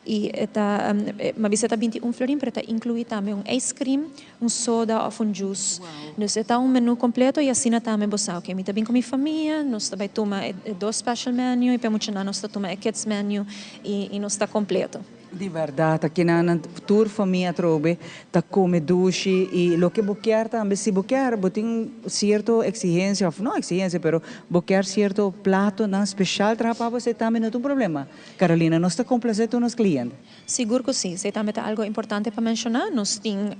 I e ta, mi a bisa e ta 21 florin, pero e ta inkluí tambe un ijscream, un soda òf un juice. Dus e ta un menú kompleto i asina tambe bo sa, oke, mi ta bin ku mi famia, nos ta bai tuma e dos special menu i pa e muchanan nos ta tuma e kids menu i nos ta kompleto. Di berdad, akinan tur famia atrobe ta come dushi y loke bo kier tambe, si bo kier, bo tin cierto exigencia, of no exigencia, pero bo kier cierto platonan special traha pa bo, esey tambe no ta un problema. Carolina, nos ta complace tur nos cliente. Sigur cu si, esey tambe ta algo importante pa menciona. Nos tin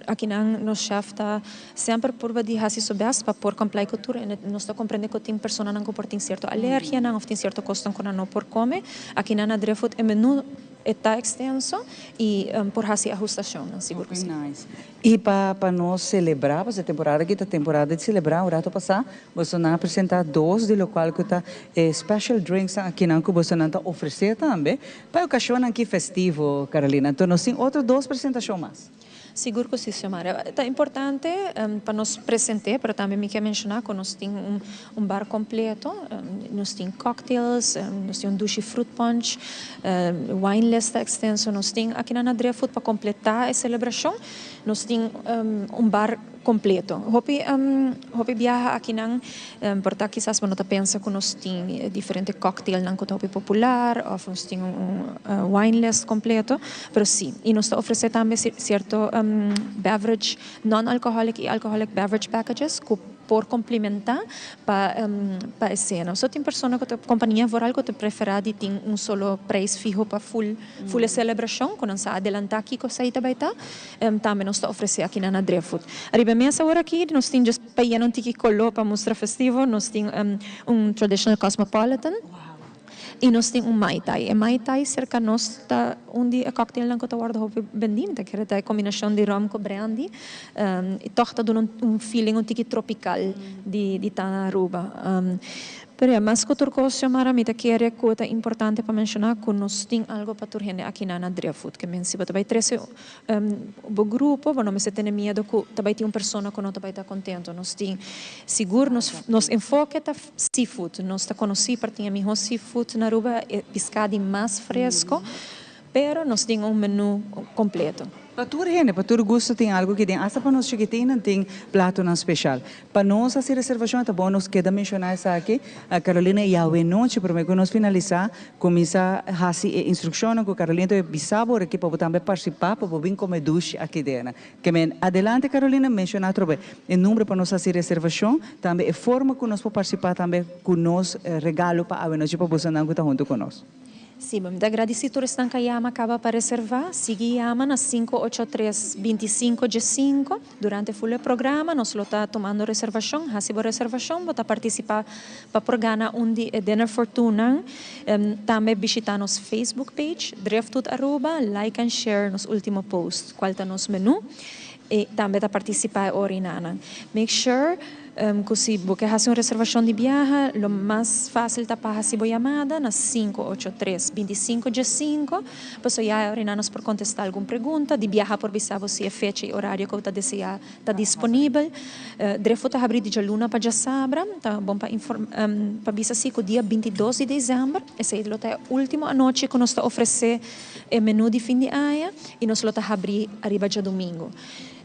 akinan nos chef ta semper purba di haci su best pa por comply cu tur en nos ta comprende cu tin personanan cu por tin cierto alergianan of tin cierto cosnan cu nan no por come. Akinan na Driftwood e menu e ta extenso y por haci ahustacionnan, sigur cu si. Nice. Y pa nos celebra, pasobra e temporada aki ta temporada di celebra, un rato pasa bosonan a presenta dos di locual cu ta e special drinksnan akinan cu bosonan ta ofrece tambe pa e ocasionnan aki festivo, Carolina. Anto nos tin otro dos presentacion mas. Sigur cu si, Xiomara. Ta importante pa nos presente, pero tambe mi kier menciona cu nos tin un bar completo. Nos tin cocktails, nos tin un dushi fruit punch, wine list ta extenso. Nos tin akinan na Driftwood pa completa e celebracion. Nos tin un bar completo. Hopi hopi biaha akinan por ta kisas bo no ta pensa cu nos tin diferente cocktailnan cu ta hopi popular of nos tin un wine list completo, pero si. Y nos ta ofrece tambe cierto beverage non-alcoholic y alcoholic beverage packages cu por complementa pa pa e cena. So tin persona cu ta compania vooral cu ta prefera di tin un solo prijs fiho pa full full e celebracion cu nan sa adelanta kico esey ta bay ta. Tambe nos ta ofresé aki na Driftwood. Ariba e mesa awor aki nos tin djes pa yena un tiki koló pa mustra festivo, nos tin un traditional cosmopolitan i nos tin un Mai Tai. E Mai Tai serka nos ta un di e cocktailnan ku ta wòrdu hopi bendí, mi ta kere ta e kombinashon di rum ku brandy i tòg ta duna un feeling un tiki tropikal di ta na Aruba. Pero ya, mas ku tur kos, Xiomara, mi ta kere ku ta importante pa menshoná ku nos tin algu pa tur hende aki na na Driftwood. Ke men si bo ta bai trese bo grupo, bo no mester tene miedu ku ta bai tin un persona ku no ta bai ta kontento. Nos tin sigur nos nos enfoke ta seafood. Nos ta konosí pa tin e mihó seafood na Aruba, e piská di mas fresko. Pero nos tin un menu completo. Pa tur hende, pa tur gusto tin algo ki den. Hasta pa nos chikitinnan tin platonan special. Pa nos haci reservacion ta bon nos keda menciona esaki, Carolina, y awenochi prome cu nos finalisa cuminsa haci e instruccionnan cu Carolina ta bisa bo ora aki pa bo tambe participa pa bo bin come dushi aki den. Ke men adelante Carolina menciona atrobe e number pa nos haci reservacion, tambe e forma cu nos por participa tambe cu nos regalo pa awenochi pa bosonan cu ta hunto cu nos. Sí, mi ta gradisí tur esnan ku a yama kaba pa reservá. Sigui yama na sinku ocho tres bintisinko diesinko. Durante ful e programa nos lo ta tumando reservashon. Hasi bo reservashon, bo ta partisipá pa por gana un di e dinner for two-nan. Tambe bishitá nos Facebook page, Driftwood Aruba, like and share nos último post, kual ta nos menú. I tambe ta partisipá e ora enanan. Make sure ku si bo ke hasi un reservashon di biaha, lo mas fásil ta pa hasi bo yamada na sinku ocho tres bintisinko diesinko, pasobra ya e ora enan nos por kontestá algun pregunta. Di biaha por bisa bo si e fecha i orario ku bo ta deseá ta disponibel. Drefo ta habrí di djaluna pa djasabra. Ta bon pa pa bisa si ku dia bintidos di desèmber, esei lo ta e último anochi ku nos ta ofresé e menú di fin di aña i nos lo ta habrí ariba djadumingu.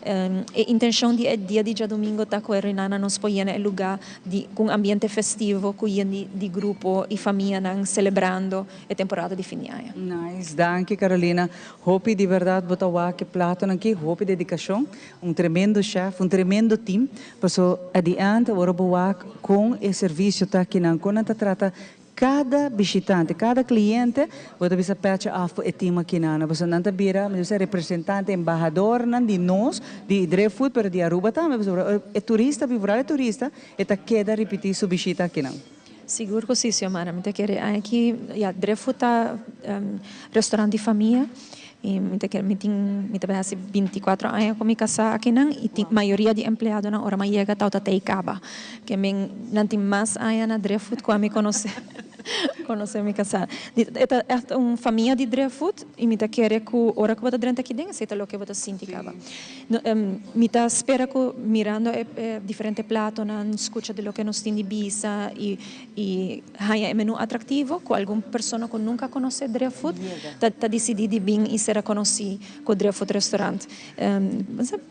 E intenshon di e dia di djadumingu ta ku e reinana nos por yena e lugá di ku un ambiente festivo ku yen di grupo i famianan selebrando e temporada di fin di aña. Nice, danki Carolina. Hopi di berdad bo ta wak e platonan aki, hopi dedikashon, un tremendo chef, un tremendo team, paso at the end ora bo wak kon e servisio ta akinan, kon nan ta trata Kada bishitante, kada kliente, bo ta bisa pècha af ku e tim akinan. Pasobra nan ta bira, mi ta bisa, representante, embahadornan di nos, di Driftwood, pero di Aruba tambe. Pasobra e turista, bivoral e turista, e ta keda ripití su bishita akinan. Sigur ku si, Xiomara. Mi ta kere aki, ya, Driftwood ta restaurant di famia. I mi ta kere, mi tin, mi ta bai hasi binticuatro aña ku mi kasá akinan i tin mayoria di empleadonan ora mi a yega tabata tei kaba. Ke men nan tin mas aña na Driftwood ku ami konosé, konosé mi kasá. Di e ta ègt un famia di Driftwood i mi ta kere ku ora ku bo ta drenta aki den esei ta loke bo ta sinti kaba. Mi ta spera ku mirando e e diferente platonan, skucha di loke nos tin di bisa i i Haña e menú atractivo cu algun persona cu nunca a conoce Driftwood ta dicidi di bin y ser reconoci cu Driftwood Restaurant.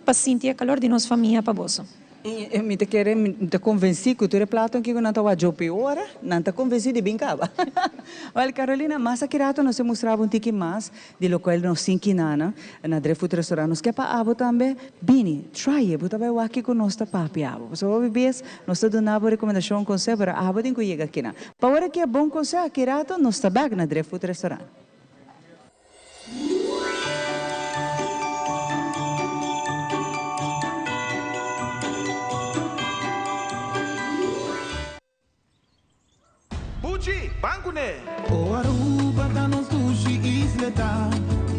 Pa sinti e calor di nos famia pa boso. I mi ta kere, mi ta konvensí ku tur e plato aki ku nan ta wak djopi ora, nan ta konvensí di bin kaba. Wèl, Carolina, mas aki rato nos a mustra bo un tiki mas di lokual nos tin kinana na Driftwood Restaurant. Nos ke pa abo tambe bini, try it, bo ta bai wak kiko nos ta papia abo. Pasobra hopi bes nos ta duna bo rekomendashon, konseho, pero abo tin ku yega kina. Pa ora ki e bon konseho, aki rato nos ta bèk na Driftwood Restaurant. Buchi, ban kuné! O Aruba ta nos dushi isleta,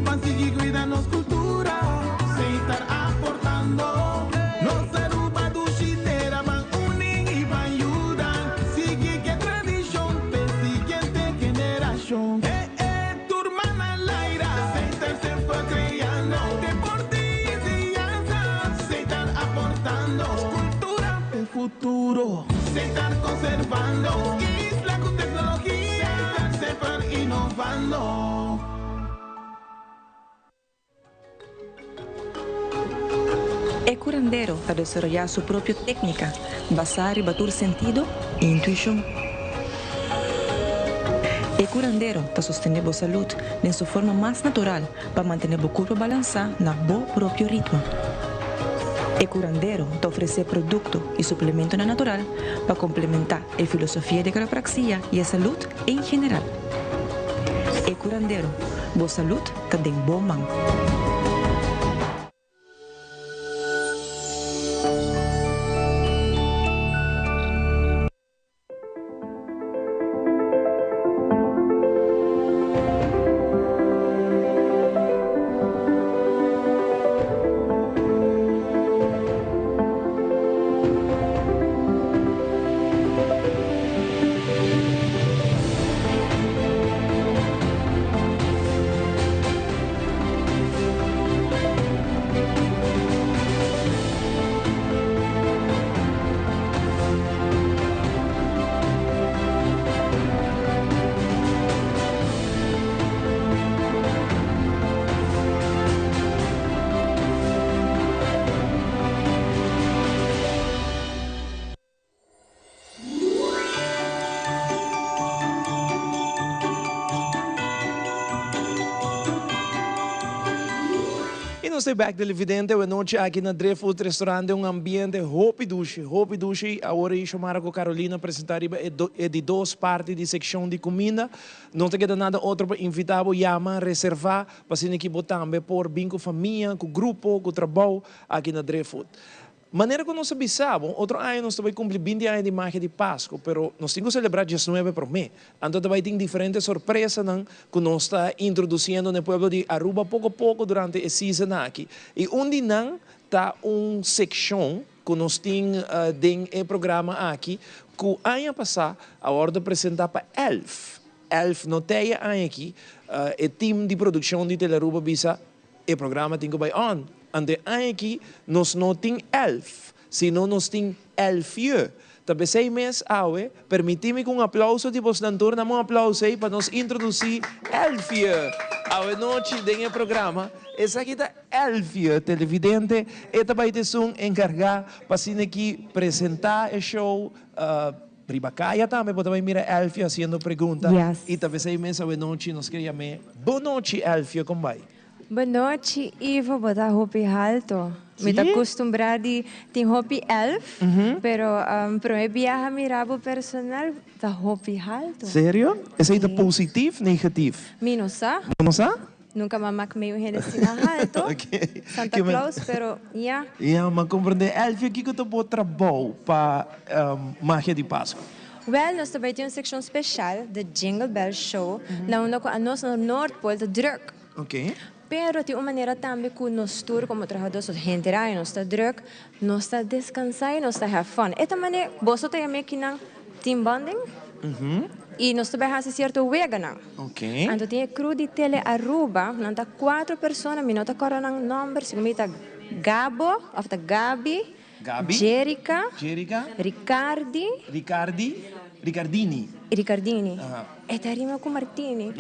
Ban sigui cuida nos cultura, Setar aportando. Nos Aruba dushi tera, Ban uni y ban yuda, Sigui ke tradicion p'e siguiente generacion. Eh eh, tur man a laira, Setar semper creando. Deporte y enseñanza, Setar aportando. Cultura p'e futuro. Setar conservando. Isla cu tecnologia. Setar semper innovando. E curandero ta desaroyá su propio técnica basá riba tur sentido i intuishon. E curandero ta sostené bo salud den su forma mas natural pa mantené bo kurpa balansá na bo propio ritmo. E kurandero ta ofresé produkto i suplementonan natural pa komplementá e filosofia di kalopraxia i e salud en general. E kurandero, bo salud ta den bo man. Y nos ta bek televidente awe nochi aki na Driftwood Restaurant den un ambiente hopi dushi, hopi dushi. Awor ei Xiomara cu Carolina a presenta riba e e di dos parti di seccion di cuminda. No ta keda nada otro pa invita bo yama, reserva, pa asina ki bo tambe por bin cu famia, cu grupo, cu trabou aki na Driftwood. Manera cu nos a bisa bo, otro aña nos ta bay cumpli binti aña di magia di Pasco, pero nos tin cu celebra diesnuebe prome. Anto ta bay tin diferente sorpresanan cu nos ta introduciendo na e pueblo di Aruba poco poco durante e season aki. Y un di nan ta un seccion cu nos tin den e programa aki cu aña pasa a wordo presenta pa Elf. Elf no ta e aña aki, e team di produccion di Telearuba bisa, E programa tin ku bai on. Anto e aña aki nos no tin elf, sino nos tin elfje. Ta p'esei mes awe, permití mi ku un aplauso di bosnan tur, dame un aplauso ei pa nos introdusí Elfje awe nochi den e programa. Esaki ta Elfje, televidente. E ta bai ta esun enkargá pa asina aki presentá e show. Riba kaya tambe bo ta bai mira Elfje hasiendo pregunta. Yes. I ta p'esei mes awe nochi nos ke yam'é, Bon nochi Elfje, kon bai? Bon nochi Ivo, bo ta hopi halto. Mi ta Sí? kustumbrá di tin hopi elf, pero promé biaha mira bo personal ta hopi halto. Serio? Esei ta positif, negatif? Mi no sa. Bo no sa? Nunca m'a mak meyu hende asina halto. Ok. Santa Claus, pero ya. Ya, m'a comprende. Elfie, kiko ta bo trabou pa Magia di Pascu? Wel, nos ta bai tin un seccion special, The Jingle Bell Show, na unda cu anos na Noordpool ta druk. Ok. Pero tin un manera tambe cu nos tur como trahador, so henter aña nos ta druk, nos ta descansa y nos ta have fun. E ta mane, boso ta yama ekinan team bonding? Y nos ta bai haci cierto weganan. Ok. Anto tin e crew di Tele Aruba, nan ta cuatro persona, mi no ta corda nan nomber, segun mi ta Gabo of ta Gabi, Gabi, Jerica, Jerica, Ricardi, Ricardi. Ricardini. Ricardini. Aha. E ta rima ku Martini.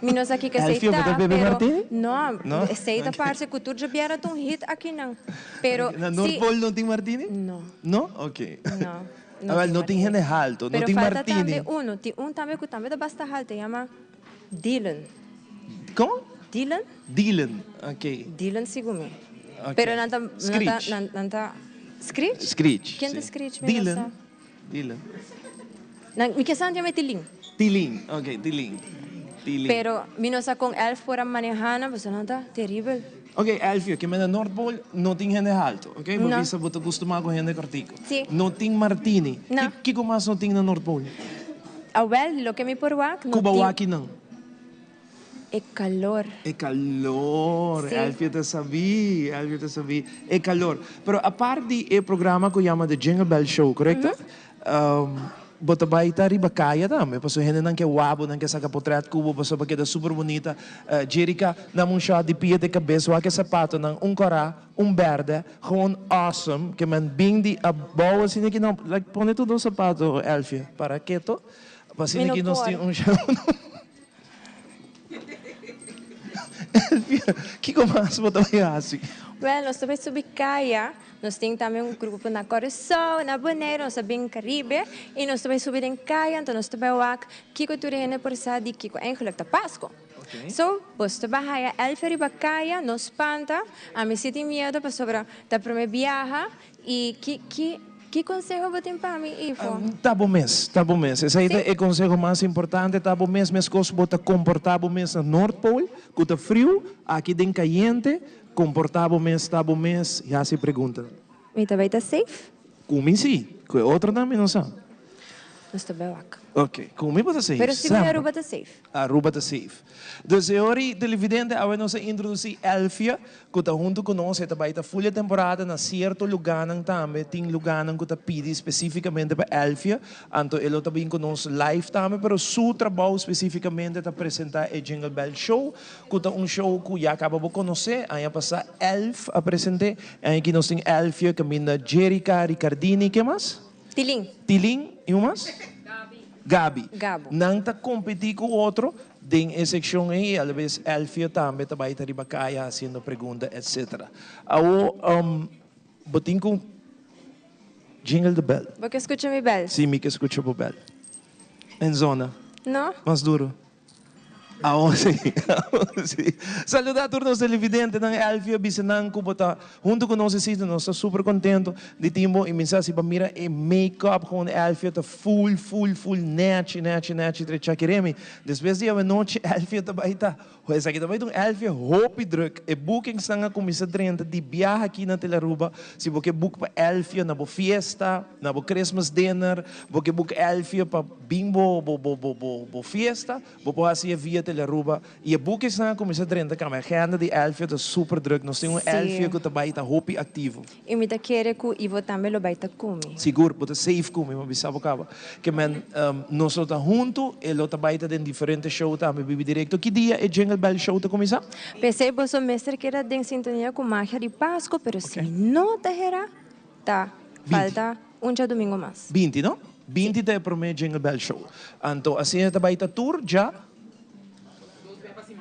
Mi no sa kiko esei Elfio, bo ta, ta bebe pero Martini? no, No? esei ta parse ku tur djabièrnè ta un hit akinan. Pero Na si Noordpool no tin Martini? No. No? Ok. No, no Awel, tin no tin Martini. hende halto, no Pero tin falta Martini. tambe uno, tin un tambe ku tambe ta basta halto, e yama Dylan. Kon? Dylan? Dylan, ok. Dylan sigun mi. Ok. Pero nan ta, nan ta, Screech. nan, nan ta, Screech? Screech, Ken ta si. Screech mi no Dylan. sa. Dylan. Nan, mi ke sa nan yama Tilin. Tilin, ok, Tilin. Tilin. Pero mi no sa kon Elf por a maneha nan, pasobra nan ta teribel. Ok, Elfio, ke menda Noordpool no tin hende halto, ok? Bo No. bisa bo ta gustuma ku hende kortiku. Si. No tin Martini. No. Kiko mas no tin na Noordpool? Awel, loke mi por wak, no Kuba tin. waki nan. E calor. E calor, Sí. Elfia ta sabí, Elfia ta sabí. E calor. Pero apart di e programa cu yama The Jingle Bell Show, correcto? Bo ta bay ta riba caya tambe, pasobra hendenan ke wak bo, nan ke saca potret cu bo, pasobra bo keda super bunita. Jerika, dame un shot di pia te cabes, wak e zapatonan, un cora, un berde, gewoon awesome, ke men bin di abou asina ki no, like pone tur dos zapato, Elfia, para keto, pa asina Mi no ki nos tin por. un shot. Elvia, kiko mas bo ta bai hasi? Wel, nos ta bai subi kaya. Nos tin tambe un grupo na Kòrsou, na Boneiru, nos ta bin Karibe. I nos ta bai subi den kaya, anto nos ta bai wak kiko tur hende por sa di kiko eigenlijk ta Pasko. So, bo ta bai haya Elvia riba kaya, no spanta. Ami si tin miedu pasobra ta prome biaha. I ki, ki, ki konseho bo tin pa mi, Ivo? Ta bo mes, ta bo mes. Esei ta Sí. e konseho mas importante, ta bo mes. Meskos bo ta komportá bo mes na Noordpool, ku ta friu, aki den kayente, komportá bo mes, ta bo mes i hasi preguntanan. Mi ta bai ta safe? Ku mi sí, ku e otronan mi no sa. Nos ta bai wak. Ok, ku mi bo ta safe, Pero sigur semper. Aruba ta safe. Aruba ta safe. Dus e ora ei televidente awe nos a introduci Elfia cu ta hunto cu nos. E ta bay ta full e temporada na cierto lugarnan tambe. Tin lugarnan cu ta pidi specificamente pa Elfia. Anto e lo ta bin cu nos live tambe. Pero su trabou specificamente ta presenta e Jingle Bell Show cu ta un show cu ya caba bo conoce. Aña pasa Elf a presente. Aña aki nos tin Elfia caminda Jerika, Ricardini, ke mas? Tilin. Tilin y un mas? Gabi. Gabo. Nan ta competi cu otro den e seccion ey y alabes Elfio tambe ta bay ta riba caya haciendo pregunta etc. Awo bo tin cu jingle the bell. Bo ke scucha mi bel? Si mi ke scucha bo bel. En zona. No. Mas duro. Awo si, awo si. Saluda tur nos televidentenan, Elvio bisa nan ku bo ta huntu ku nos esita, nos ta super kontento di tin bo i mi sa si bo mira e make up kon Elvio ta full full full nechi nechi nechi trecha keremi. Despues di awenochi Elvio ta bai ta, esaki ta bai ta un Elvio hopi druk, e bookingsnan a kuminsa drenta di biaha aki na Telaruba, si bo ke book pa Elvio na bo fiesta, na bo Christmas dinner, bo ke book Elvio pa. Bin bo bo bo bo bo bo fiesta, bo por hasi e via Tele-Aruba. I e bukiesnan a kuminsá drenta kamba. E agenda di Elfia ta super druk. Nos tin un Sí. Elfia ku ta bai ta hopi aktivo. I mi ta kere ku Ivo tambe lo bai ta ku mi. Sigur, bo ta safe ku mi, mi a bisa bo kaba. Ke men nos lo ta huntu, e lo ta bai ta den diferente show tambe, Bibi Directo. Ki dia e Jingle Bell Show ta kuminsá? P'esei boso mester keda den sintonia ku Magia di Pasku, pero si no ta hera, ta falta un djadumingu mas. 20, no? 20 ta e prome Jingle Bell Show. Anto asina e ta bai ta tur dja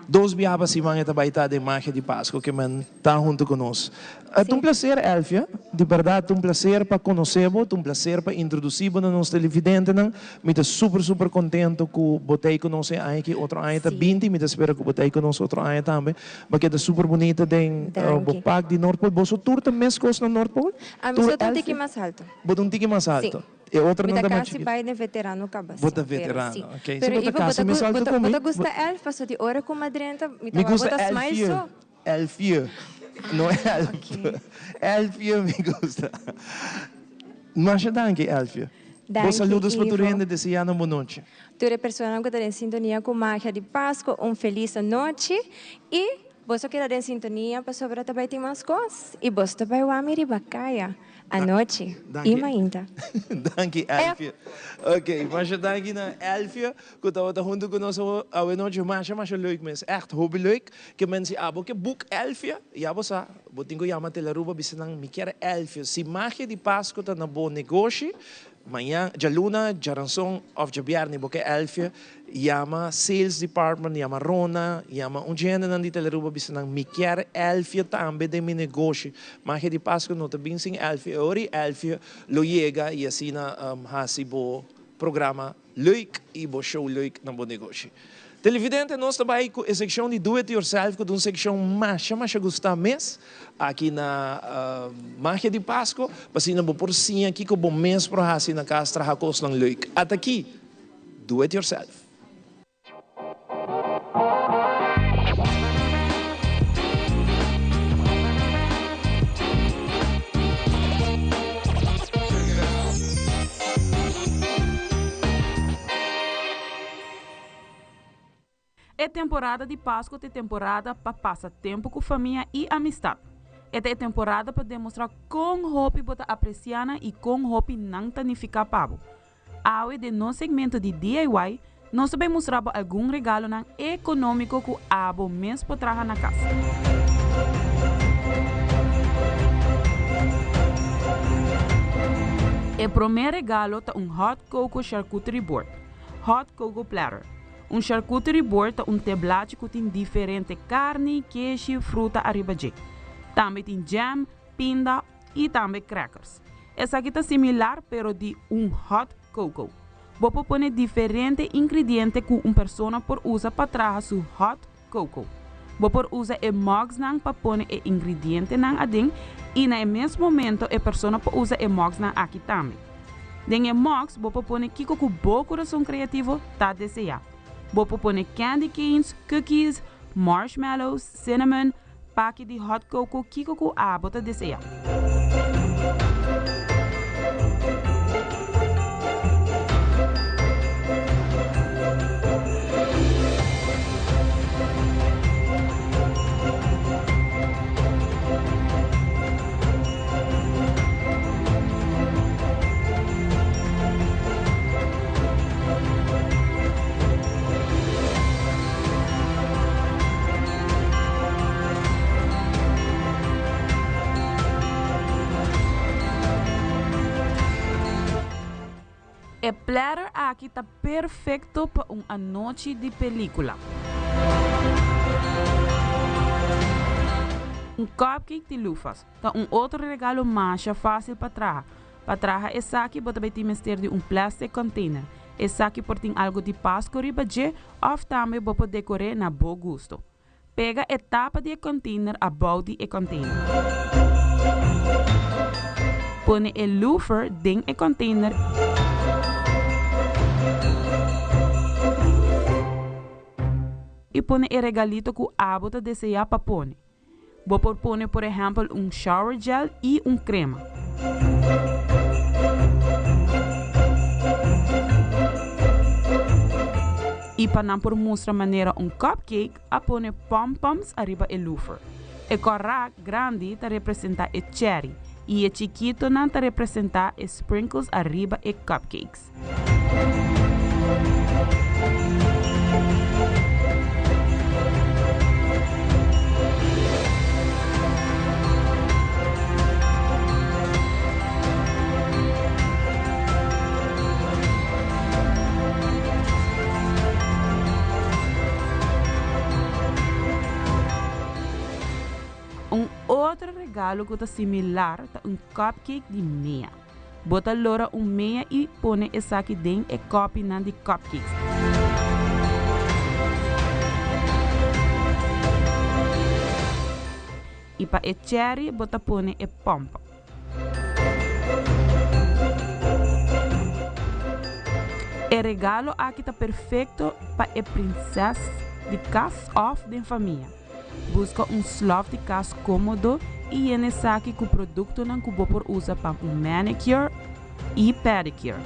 dos biaha pa siman e ta bai ta den Magia di Pasco ke men ta hunto ku nos. Ta un placer Elfia, di berdad ta un placer pa conoce bo, ta un placer pa introduci bo na nos televidentenan. Mi ta super super contento ku bo ta ei ku nos e aña aki, otro aña ta 20, mi ta spera ku bo ta ei ku nos otro aña tambe. Bo keda super bunita den bo pak di Noordpool. Boso tur ta meskos na Noordpool? Ami Tur so ta un tiki Elfia? mas halto. Bo ta un tiki mas alto. E otro Mi nan ta ta mas kasi chikito. bai den veterano kaba Bo si, ta pero veterano, si. ok. Si Pero bo ta Ivo, bo kasi ta mes gu- alto bo ta ku bo mi, ta gusta bo elf pasobra di ora ku mi a drenta mi ta Mi wak bo gusta ta smile Elfie, so. Elfie, no elf. Ok. Elfie mi gusta. Masha danki Elfie. Bo Danki saludos pa tur Ivo. hende deseando un bon nochi. Tur e personanan ku ta den sintonia ku Magia di Pasco un felis anochi i boso keda den sintonia pasobra ta bai tin mas kos i boso ta bai wak mi riba kaya. Anochi y mainta. Danki Elfie. Ok, masha danki na Elfie ku tabata huntu ku nos awe nochi. Masha masha leuk mes, ègt hopi leuk. Ke men si abo ke boek Elfie, ya bo sa, bo tin ku yama Telaruba bisa nan mi kier Elfie. Si magia di Pasco ta na bo negoshi. Mañan, djaluna, djaranson of djabièrnè bo ke Elfie, yama sales department, yama Rona, yama un dje hendenan di Telearuba bisa nan mi kier Elfie tambe den mi negoshi. Magia di Pasco no ta bin sin Elfie, e ora ei Elfie lo yega i asina hasi bo programa leuk i bo show leuk na bo negoshi. Televidente, nos ta bai ku e sekshon di Do It Yourself ku ta un sekshon masha masha gustá mes aki na Magia di Pasco, pa asina bo por siña kiko bo mes por hasi na kas traha kosnan leuk. Ata aki, Do It Yourself. E temporada di Pasku ta e temporada pa pasa tempu ku famia i amistat. E ta e temporada pa demostrá kon hopi bo ta apresiá nan i kon hopi nan ta nifiká pa bo. Awe den nos segmento di DIY nos ta bai mustra bo algun regalonan ekonómiko ku abo mes por traha na kas. E promé regalo ta un hot cocoa charcuterie board, hot cocoa platter. Un charcuterie board ta un teblachi ku tin diferente karni, keshi, fruta ariba dje. Tambe tin jam, pinda i tambe crackers. Esaki ta similar pero di un hot cocoa. Bo por pone diferente ingrediente ku un persona por usa pa traha su hot cocoa. Bo por usa e mugsnan pa pone e ingredientenan aden i na e mes momento e persona por usa e mugsnan aki tambe. Den e mugs bo por pone kiko ku bo kurason kreativo ta deseá. Bo por pone candy canes, cookies, marshmallows, cinnamon, paki di hot cocoa kiko ku abo ta deseá. E platter aki ta perfecto pa un anochi di pelicula. Un cupcake di lufas ta un otro regalo masha facil pa traha. Pa traha esaki bo ta bay tin mester di un plastic container. Esaki por tin algo di Pasco riba dje of tambe bo por decor'é na bo gusto. Pega e tapa di e container abou di e container. Pone e loofer den e container y pone e regalito cu abo ta desea pa pone. Bo por pone por ehèmpel un shower gel i un krema. I pa nan por mustra manera un cupcake a pone pom-poms ariba e loofer. E kòrá grandi ta representá e cherry i e chikitonan ta representá e sprinkles ariba e cupcakes. Un otro regalo cu ta similar ta un cupcake di mea. Bo ta lora un mea i pone esaki den e kòpinan di cupcakes. I pa e cherry bo ta pone e pòmpòm. E regalo aki ta perfekto pa e prinses di kas òf den famia. Buska un slòf di kas kómodo i yena esaki ku produktonan ku bo por usa pa un manicure i pedicure.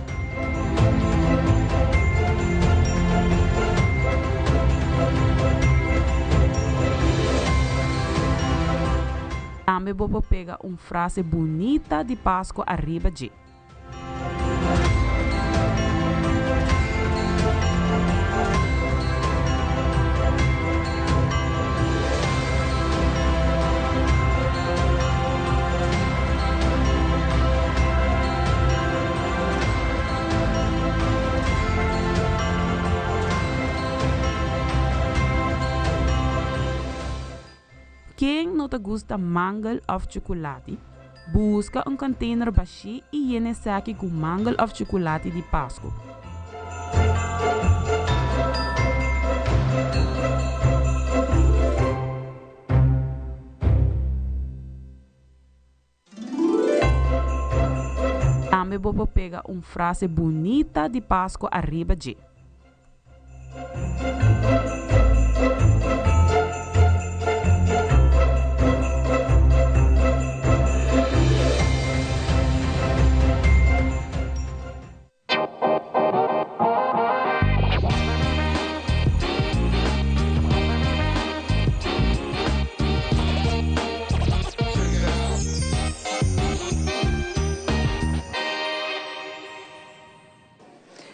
Tambe bo por pega un frase bunita di Pasku ariba dje. Ken no ta gusta mangel òf chukulati? Buska un container bashí i yena esaki ku mangel òf chukulati di Pasku. Tambe bo por pega un frase bunita di Pasku ariba dje.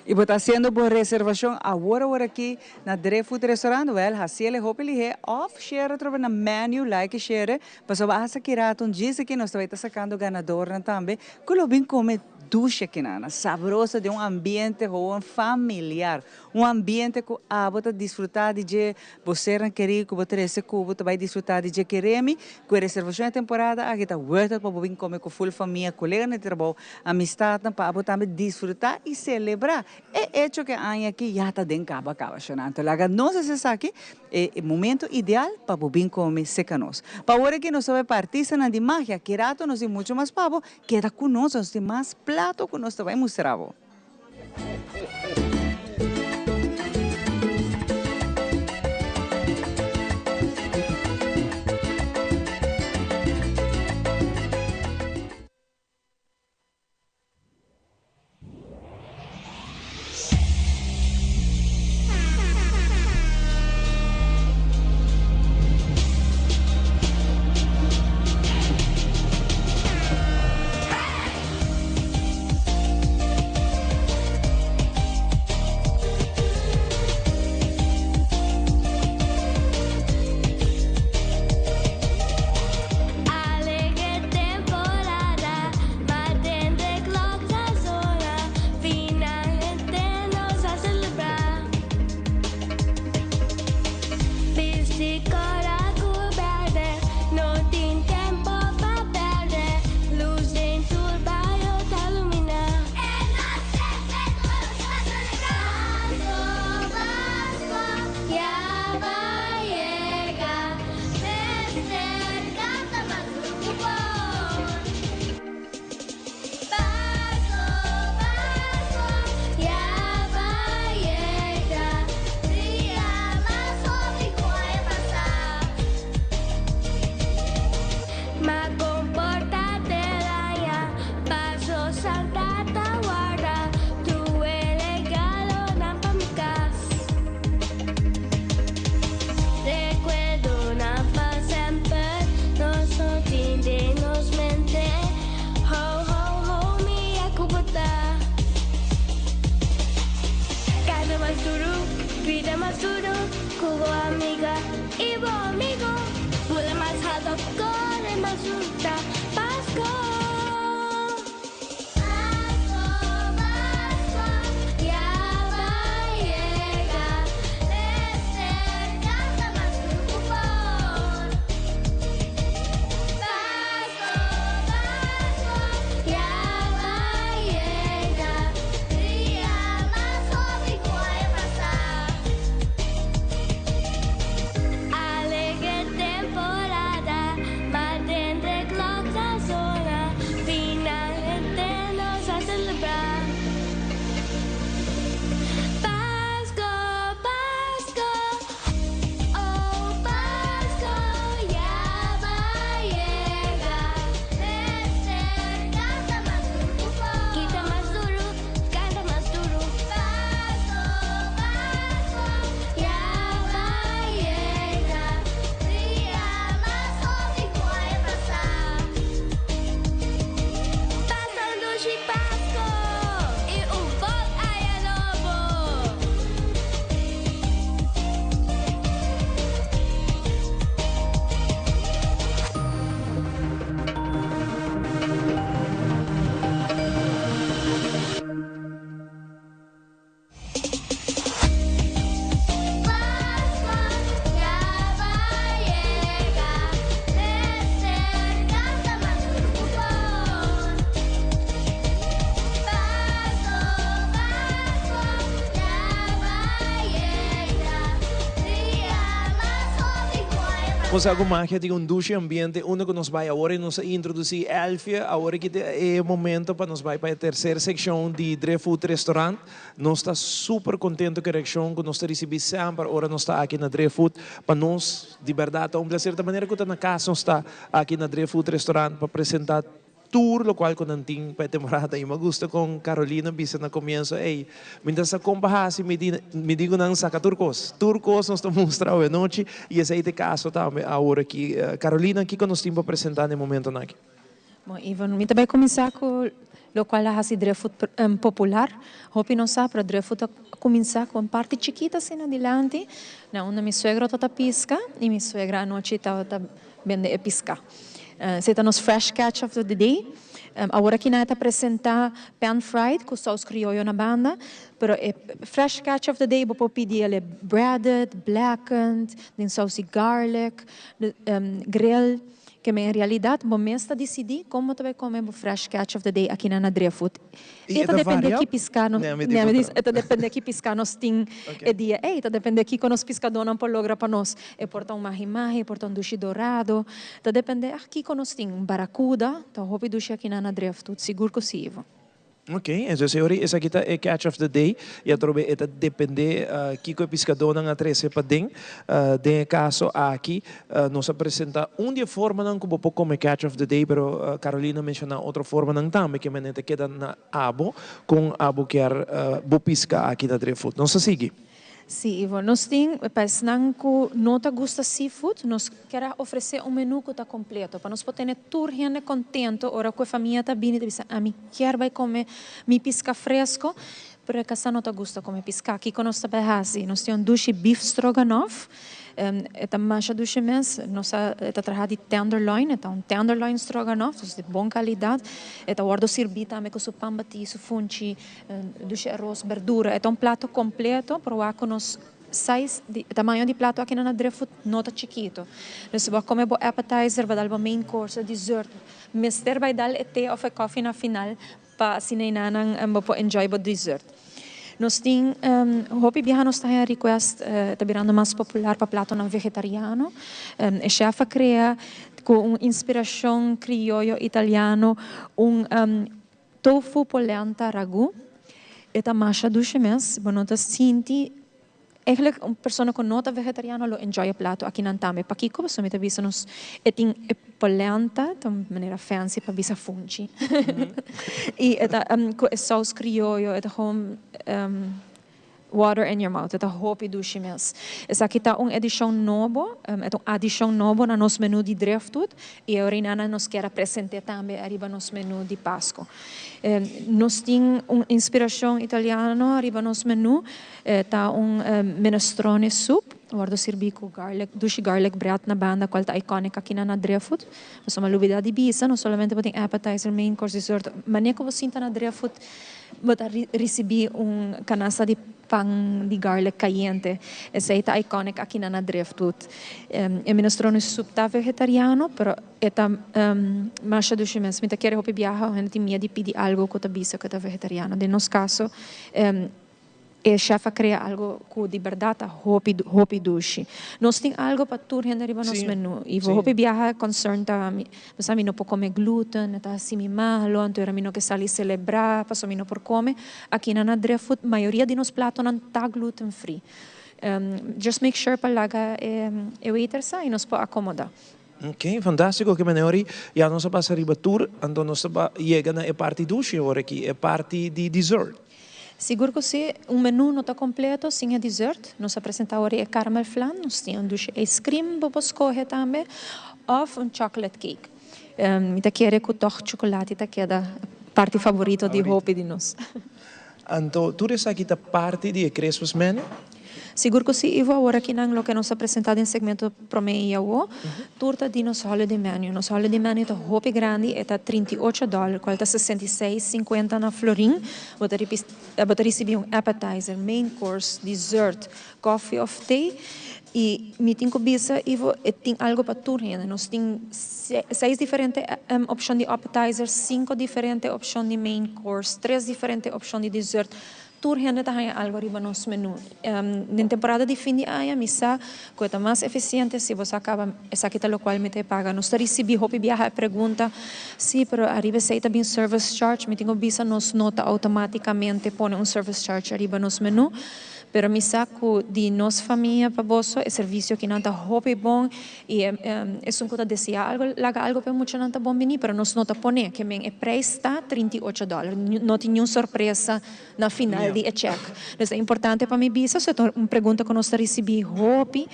Y bo ta haciendo bo reservacion awor awor aki na Driftwood Restaurant? Wel, haciele hopi lihe of share atrobe na menu, like y share, pasobra hasta ki rato un djis aki nos ta bay ta sacando ganadornan tambe cu lo bin come Dushi akinan, sabroso den un ambiente hoon familiar, un ambiente cu abo ta disfruta di dje, bo sernan keri cu bo trece cu bo ta bay disfruta di dje. Keremi cu e reservacion e temporada aki ta worth it pa bo bin come cu full famia, coleganan di trabou, amistadnan pa abo tambe disfruta y celebra e hecho cu e aña aki ya ta den caba caba. Shona, anto laga nos haci esaki. E momento ideal pa bo bin come seca nos. Pa ora ki nos ta bay pa artistanan di magia, ki rato nos tin mucho mas pa bo, keda cu nos, nos tin mas plato cu nos ta bay mustra bo. Alegre temporada, Batende klok ta zona, finalmente nos a selebrá. Bisti kora ku berde, no tin tempo pa perde, lus den tur bario ta luminá. E nos sete nos a selebrá. Pasko, Pasko, ya ba yega, mester kanta mas duru ku por. Pasko, Pasko, ya ba yega, dia mas hopi ku aña pasá. Ma komporta te daña, paso Santa ta warda tur e regalonan pa mi kas. Rekuerdonan pa semper nos no tin den nos mente. Ho, ho, ho, mi a ku bo ta. Kada mas duru, grita mas duru ku bo amiga i bo amigo. Bula mas halto, kore mas ruta, Pasko! Pasko, Pasko, ya ba yega, mester kanta mas duru ku por. Pasko, Pasko, ya ba yega, dia mas hopi ku aña pasá. Alegre temporada, matende klok ta zona. Nos a cu magia tin un dushi ambiente unda cu nos bay awor y nos a introduci Elfie. Awor aki ta e momento pa nos bay pa e tercer seccion di Driftwood Restaurant. Nos ta super contento cu e reaccion cu nos ta ricibi semper ora nos ta aki na Driftwood. Pa nos di berdad ta un placer ta manera cu ta na cas nos ta aki na Driftwood Restaurant pa presenta Tur locual cu nan tin pa e temporada y mi a gusta con Carolina bisa na comienzo, ey, mi ta sa con pa haci, mi di, mi di cu nan saca tur cos. Tur cos nos ta mustra awe nochi y esey ta e caso tambe awor aki. Carolina, kico nos tin pa presenta na e momentonan aki? Bon, Ivan, mi ta bay cuminsa cu locual a haci Driftwood popular. Hopi no sa, pero Driftwood a cuminsa cu un parti chikito asina dilanti, na unda mi suegro ta ta pisca y mi suegra anochi tabata bende e pisca. Esei ta nos fresh catch of the day. Awor aki nan e ta presenta pan fried cu saus crioyo na banda, pero e fresh catch of the day bo por pidi el e breaded, blackened, den saus di garlic, grill. Keme en realidad bo mes ta dicidi con bo ta bay come bo fresh catch of the day aki na Driftwood. I E e ta ta depende varia? ki pisca no, Nee, mi di nee, mi puntra. di, e ta depende ki pisca nos tin e dia ei. Ta depende kiko nos piscadónan por logra pa nos. E por ta un mahi-mahi, e por ta un dushi dorado. Ta depende ah kiko nos tin. Un baracuda ta hopi dushi akinan na Driftwood, sigur ku si, Ivo. Ok, entonces e ora esaki ta e catch of the day i atrobe e ta depende kiko e piscadónan a trese paden. Den e caso aki nos a presenta un di e formanan cu bo por come catch of the day, pero Carolina a menciona otro formanan tambe ke manera ta keda na abo con abo kier bo pisca aki na Driftwood. Nos ta sigui. Sí, Ivo. Nos tin pa esnan cu no ta gusta seafood, nos kier a ofrece un menu cu ta completo pa nos por tene tur hende contento ora cu e famia ta bini ta bisa ami kier bay come mi pisca fresco, Pero e casa no ta gusta come pisca. Kico nos ta bay haci? Nos tin un dushi beef stroganoff. E ta masha dushi mes. Nos a, e ta traha di tenderloin. E ta un tenderloin stroganoff, dus di bon calidad. E ta wordo sirbi tambe cu su pan bati, su funchi, dushi aros, berdura. E ta un plato completo, pero wak cu nos size di, tamaño di plato aki na Driftwood no ta chikito. Dus si bo a come bo appetizer, bo a dal bo main course, e dessert, mester bay dal e te of e koffie na final Pa asina enanan bo por enjoy bo dessert. Nos tin hopi biaha nos ta haña request ta birando mas popular pa platonan vegetariano. E chef a crea cu un inspiracion crioyo italiano un tofu polenta ragu. E ta masha dushi mes. Bo no ta sinti Eigenlijk un persona cu no ta vegetariano lo enjoy e plato akinan tambe. Pakico? Pasobra mi ta bisa nos e tin e polenta, ta un manera fancy pa bisa funchi. Y e ta cu e saus crioyo, e ta gewoon water in your mouth, e ta hopi dushi mes. Esaki ta un edicion nobo, e ta un adicion nobo na nos menu di Driftwood y e orinanan nos kier a presente tambe ariba nos menu di Pasco. Nos tin un inspiracion italiano ariba nos menu. E ta un minestrone soup, wordo sirbi cu garlic, dushi garlic bread na banda cual ta iconic aki na na Driftwood. Pasobra mi a lubida di bisa, no solamente bo tin appetizer, main course, dessert, mane cu bo sinta na Driftwood bo ta ricibi un canasta di pan di garlic cayente. Esey ta iconic aki na na Driftwood. E minestrone soup ta vegetariano, pero e ta masha dushi mes. Mi ta kere hopi biaha, hende tin miedo di pidi algo cu ta bisa cu ta vegetariano. Den nos caso. E chef a crea algo cu di berdad ta hopi hopi dushi. Nos tin algo pa tur hende riba nos menu. Y hopi biaha concern ta mi, pasobra mi no por come gluten, e ta haci mi malo, anto era mi no ke sali celebra pasobra mi no por come. Aki na na Driftwood mayoria di nos platonan ta gluten free. Just make sure pa laga e waiter sa y nos por acomoda. Ok, fantastico ke manera ori ya nos a pasa riba tur, anto nos ta yega na e parti dushi awor aki, e parti di dessert. Sigur ku si, un menu no ta kompleto sin e dessert. Nos a presentá ora e caramel flan, nos tin un dushi ice cream bo por skohe tambe òf un chocolate cake. Mi ta kere ku tòg chocolate ta keda parti favorito di hopi di nos. Anto tur esaki ta parti di e Christmas menu? Sigur ku si, Ivo. Awor akinan loke nos a presentá den segmento promé i awo, tur ta di nos holiday menu. Nos holiday menu ta hopi grandi, e ta 38 dòler, kual ta 66,50 na florin. Bo ta bo ta risibí un appetizer, main course, dessert, coffee òf thee. I mi tin ku bisa, Ivo, e tin algu pa tur hende. Nos tin seis diferente opshon di appetizer, sinku diferente opshon di main course, tres diferente opshon di dessert. Tur hende ta haña algo riba nos menu. Den temporada di fin di aña mi sa cu e ta mas eficiente si bo sa caba esaki ta locual mi ta e paga. Nos ta ricibi hopi biaha e pregunta, si, pero ariba esey ta bin service charge. Mi tin cu bisa nos no ta automaticamente pone un service charge ariba nos menu. Pero mi sa cu di nos famia pa boso e servicio kinan ta hopi bon y esun cu ta desea algo laga algo pa e muchanan ta bon bini, pero nos no ta pone ke men e prijs ta 38 dollar. No tin niun sorpresa na final di e check. Dus ta importante pa mi bisa, so e ta un pregunta cu nos ta ricibi hopi.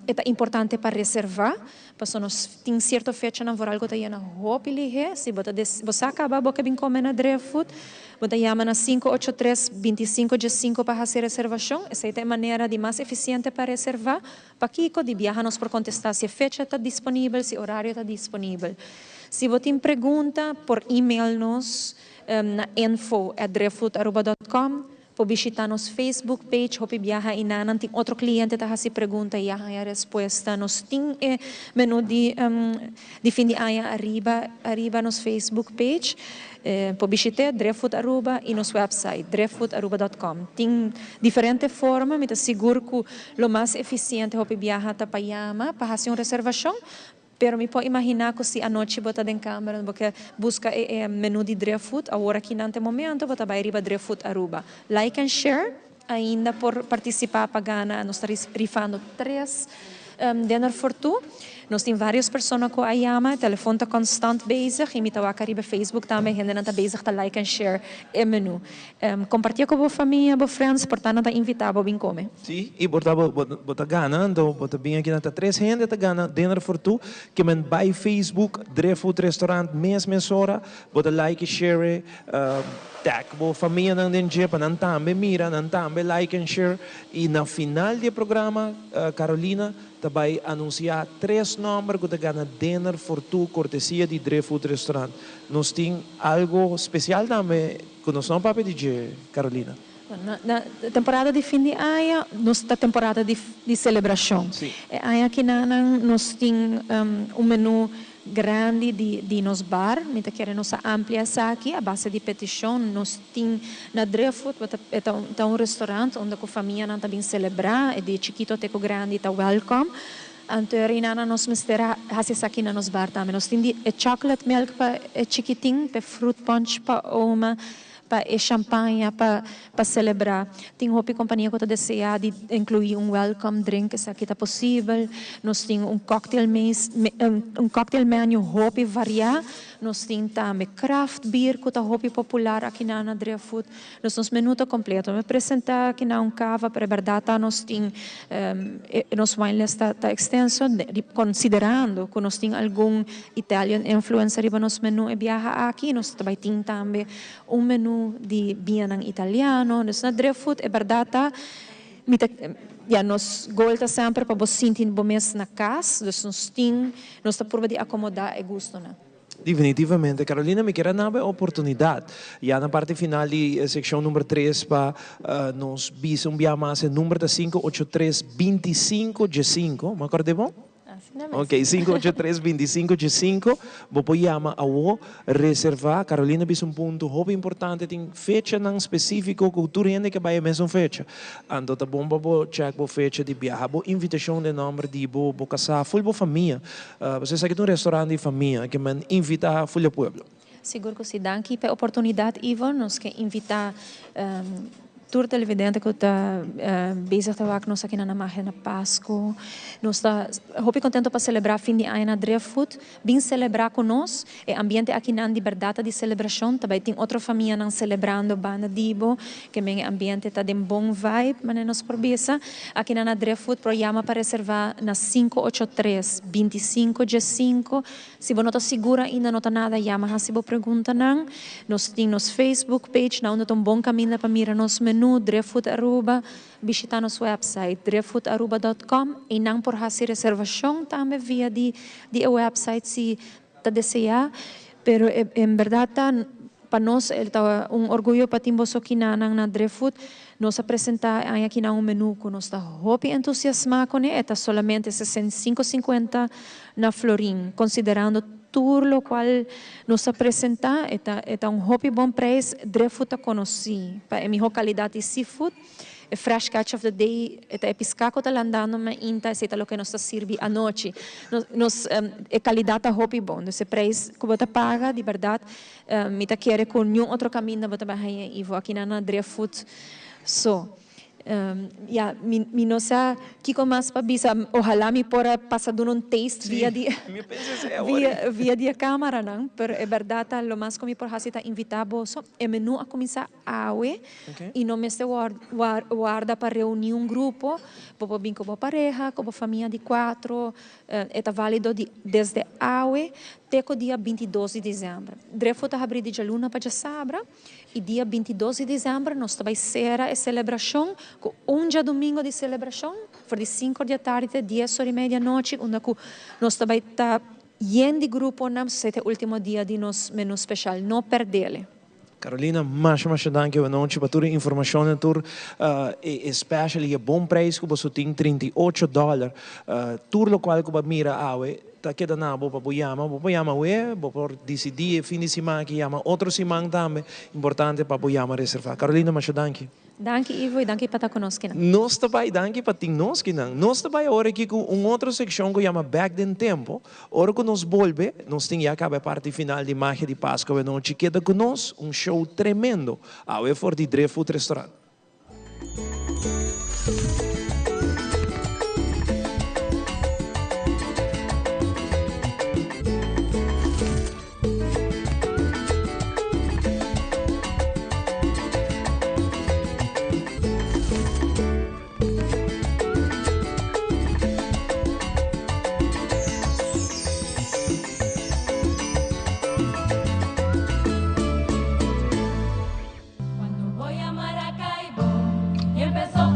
E ta importante pa reserva, pasobra nos tin cierto fechanan vooral cu ta yena hopi lihe. Si bo ta bo sa caba bo ke bin come na Driftwood, bo ta yama na 583 25 15 pa haci reservacion. Esey ta e manera di mas eficiente pa reserva. Pakico di biaha nos por contesta si e fecha ta disponibel, si horario ta disponibel. Si bo tin pregunta, por email nos na info@driftwoodaruba.com, por bishita nos Facebook page. Hopi biaha y nan tin otro cliente ta haci pregunta y ya haya respuesta. Nos tin e menu di fin di aña ariba nos Facebook page. Por bishita Driftwood Aruba y nos website driftwoodaruba.com. Tin diferente forma, mi ta sigur cu lo mas eficiente hopi biaha ta pa yama pa haci un reservacion. Pero mi por imagina cu si anochi bo ta den camber, bo ke busca e menu di Driftwood, awor aki na e momento, bo ta bay riba Driftwood Aruba. Like and share, ainda por participa pa gana, nos ta rifando tres dinner for two. Nos tin varios persona cu a yama, telefon ta constant bezig y mi ta wak riba Facebook tambe, hende nan ta bezig ta like and share e menu. Comparti cu bo famia, bo friends, por ta nan ta invita bo bin come. Si, y por ta bo ta gana, anto bo ta bin aki na ta tres hende ta gana dinner for two, ke men bay Facebook, Driftwood Restaurant mes mes ora, bo ta like, share, tag bo famia nan den dje, pa nan tambe mira, nan tambe like and share, y na final di programa, Carolina ta bay anuncia tres nomber cu ta gana dinner for two cortesia di Driftwood Restaurant. Nos tin algo special tambe cu nos no papia di dje, Carolina. Na temporada di fin di aña, nos ta temporada di celebracion. E aña aki nan nos tin un menu grandi di nos bar, mi ta kere nos amplia esaki a base di peticion. Nos tin na Driftwood, ta un restaurant unda cu famia nan ta bin celebra, e di chikito te cu grandi ta welcome. Anto einan nos mester a haci esaki na nos bar tambe. Nos tin di e chocolate milk pa e chikitin, pa fruit punch pa oma, pa e champagne pa celebra. Tin hopi compania cu ta desea di inclui un welcome drink, esaki ta posibel. Nos tin un cocktail menu hopi varia. Nos tin tambe craft beer cu ta hopi popular aki na Driftwood. Nos menu ta completo. Mi a presenta aki na un cava, pero berdad ta nos tin nos wine list ta extenso, considerando cu nos tin algun Italian influence riba nos menu e biaha aki, nos tambe tin tambe un menu di biña italiano. Dus na Driftwood, e berdad ta, ja, nos goal ta semper pa bo sinti bo mes na cas, dus nos tin, nos ta purba di acomoda e gusto nan. Definitivamente. Carolina, mi kier duna oportunidad. Ya na parti final di seccion number 3 pa nos bisa un bia mas, number ta 583 25 5. Mi a corda bon? Asina mes. Ok, 583 25 5. Bo por yama awo reserva. Carolina bisa un punto hopi importante. Tin fecha nan specifico cu tur hende ke bay mesun fecha. Anto ta bon pa bo check bo fecha di biaha. Bo invitacion den nomber di bo, bo casa, full bo famia. Bo sa cu un restaurant di famia ke men invita full pueblo. Sigur cu si. Danki pa e oportunidad, Ivo. Nos ke invita tur televidente cu ta bezig ta wak nos aki na Magia na Pasco. Nos ta hopi contento pa celebra fin di aña na Driftwood. Bin celebra cu nos. E ambiente aki nan di berdad di celebracion. Tambe tin otro famia nan celebrando banda di bo. Ke men ambiente ta den bon vibe, manera nos por bisa. Aki na Driftwood por yama pa reserva na 583 25 5. Si bo no ta sigur ainda, no ta nada, yama hasi bo pregunta nan. Nos tin nos Facebook page, na unda un bon caminda pa mira nos menu, Driftwood Aruba. Bishita nos website driftwoodaruba.com y nan por hasi reservacion tambe via di website si ta desea. Pero en berdad ta pa nos ta un orguyo pa tin boso aki na Driftwood. Nos a presenta aki na un menu cu nos ta hopi entusiasma cu ne, ta solamente 65,50 na florin, considerando tur locual nos ta presenta, e ta e ta un hopi bon prijs, Driftwood ta conoci pa e miho calidad di seafood, e fresh catch of the day, e ta e pisca cu ta landando mainta, esey ta loke nos ta sirbi anochi. Nos nos e calidad ta hopi bon, dus e prijs cu bo ta paga di berdad mi ta kere cu niun otro caminda bo ta bay haña Ivo, aki nan na Driftwood so. Ya, mi mi no sa kiko mas pa bisa. Ohalá mi por a pasa duna un taste via di via via di e kamaranan, pero e bèrdat ta lo mas ku mi por hasi ta invitá boso. E menú a kuminsá awe i no mester warda pa reuní un grupo. Bo por bin ku bo pareha, ku bo famia di kuatro. E ta válido di desde awe te ku dia 22 di desèmber. Drefo ta habrí di djaluna pa djasabra. I dia 22 di desèmber nos ta bai sera e selebrashon ku un djadumingu di selebrashon for di sinku or di atardi te dies or i media anochi unda ku nos ta bai ta yen di gruponan pasobra ta e ultimo dia di nos menu speshal. No pèrdele! Carolina, masha masha danki awe nochi pa tur e informashonnan, tur e special i e bon prijs ku boso tin, 38 dòler. Tur lokual ku bo a mira awe Ta keda na bo pa bo yama. Bo por yama awe, bo por disidí e fin di siman aki yama otro siman tambe. Importante pa bo yama reservá. Carolina, masha danki. Danki Ivo y danki pa ta ku nos kinan. Nos ta bai, danki pa tin nos kinan. Nos ta bai awor aki ku un otro sekshon ku yama Bek den Tempo. Ora ku nos bolbe, nos tin ya kaba e parti final di Magia di Pasku awe nochi. Keda ku nos, un show tremendo awe for di Driftwood Restaurant. Cuando voy a Maracaibo, empezó.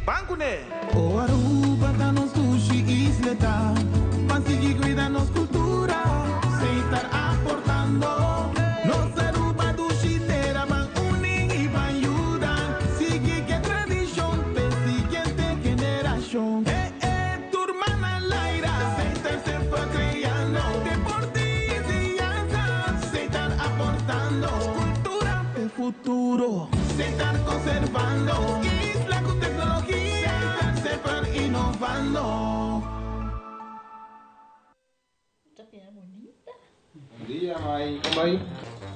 Ban kuné! O Aruba ta nos dushi isleta, Ban sigui cuida nos cultura, Setar aportando. Nos Aruba dushi tera, Ban uni y ban yuda, Sigui cu e tradicion p'e siguiente generacion. Eh eh, tur man al aire, Setar semper creando, Deporte y enseñanza, Setar aportando, Cultura p'e futuro, Setar conservando, Isla cu tecnologia, Setar semper innovando. Bon dia, mai. Kon bai?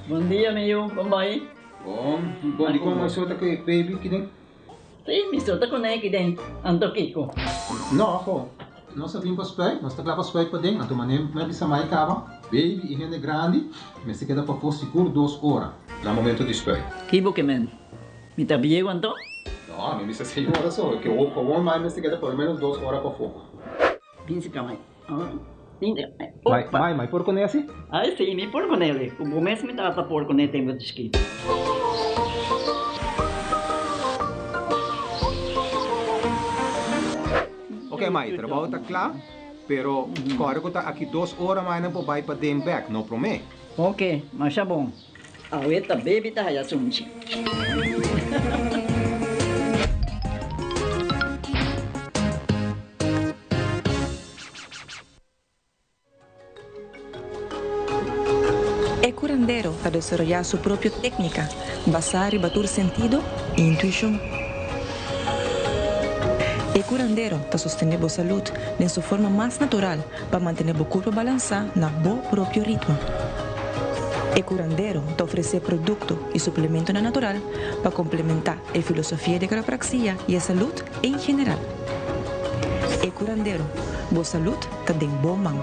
Bon dia, mi yu. Kon bai? Bon. Bon, di kon mai so ta ku e baby kiden? Si, mi so ta kuné kiden. Anto kiko? No, ho. Nos a bin pa spuit. Nos ta kla pa spuit paden. Anto manera mi a bisa mai kaba, baby i hende grandi mester keda pafó sigur dos ora na momento di spuit. Ki bo ke men? Mi ta bieu anto? No, mi bisa señora so. Ke wou mai mester keda por lo menos dos ora pafó. Bin si ka mai. Mai, mai, mai por kuné asi? Ai si, mi por kuné. Ku bo mes mi tata por kuné tempu di chikito. Ok mai, trabou ta kla, pero kòrda ku ta aki dos ora mai nan por bai paden bèk, no promé. Ok, masha bon. Awe ta baby ta haya sunchi. E curandero ta desaroyá su propio técnica basá riba tur sentido i intuishon. E curandero ta sostené bo salud den su forma mas natural pa mantené bo kurpa balansá na bo propio ritmo. E curandero ta ofresé produkto i suplementonan natural pa komplementá e filosofia di quiropraxia i e salud en general. E curandero, bo salud ta den bo man.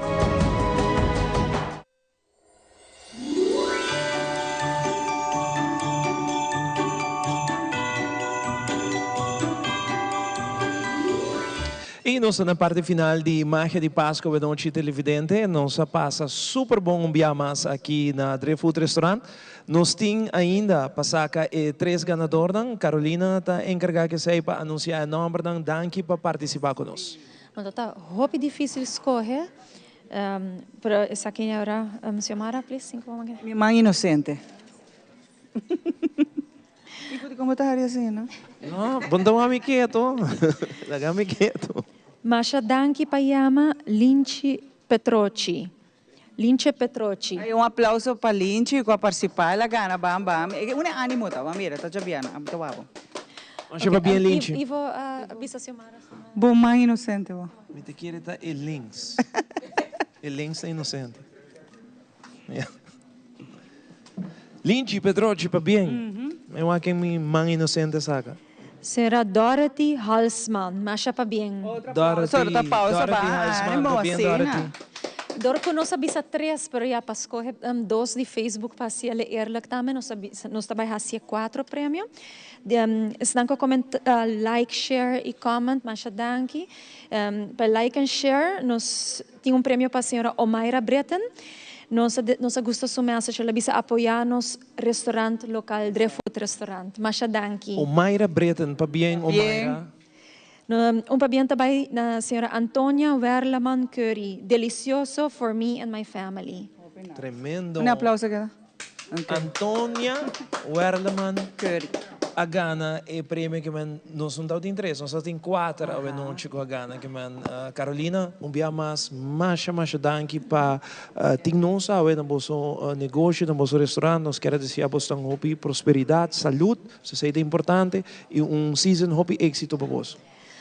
Y nos ta na parti final di Magia di Pasco Benochi Televidente. Nos a pasa super bon un bia mas aki na Driftwood Restaurant. Nos tin ainda pa saca e tres ganadornan. Carolina ta encarga cu esey pa anuncia e nombernan. Danki pa participa cu nos. Anto ta hopi dificil scoge, pero esaki ora Xiomara please sin como Mi man inocente. Kiko di como ta hari asina? No, bon ta wami keto. Laga mi keto. Masha danki pa yama Linchi Petrochi. Linche Petrochi. Ay un aplauso pa Linchi cu a participa el a gana bam bam e un animo ta ban mira ta djabiana a ta wabo. Masha pabien Linchi. Ivo a bisa Xiomara su man. Bo man inocente bo. Mi ta kere ta e links. E links ta inocente. Ya. Linchi Petrochi pabien. Mi wak ken mi man inocente saka. Sra. Dorothy Halsman, masha pabien. Dorothy, Dorothy Halsman, pabien Dorothy. Dor cu nos a bisa tres, pero ya pa scoge dos di Facebook pa haci el eerlijk tambe, nos a bisa, nos ta bay haci e cuatro premio. Esnan cu a comenta, like, share y comment, masha danki. Pa like en share nos tin un premio pa señora Omaira Britten. Nos a nos a gusta su message, el a bisa apoya nos restaurant local Driftwood Restaurant. Masha danki. Omaira Britten, pabien Omaira. Un pabien ta bai na señora Antonia Werleman Curry, delicioso for me and my family. Tremendo. Un aplauso keda. Antonia Werleman Curry a gana e premio ke men nos no tabatin tres, nos tabatin kuater awe nochi ku a gana ke men. Carolina, un bia mas masha masha danki pa tin nos awe na boso negoshi, na boso restaurant. Nos kier a desea bos tan hopi prosperidad, salud, esei ta importante, i un season hopi exito pa bos.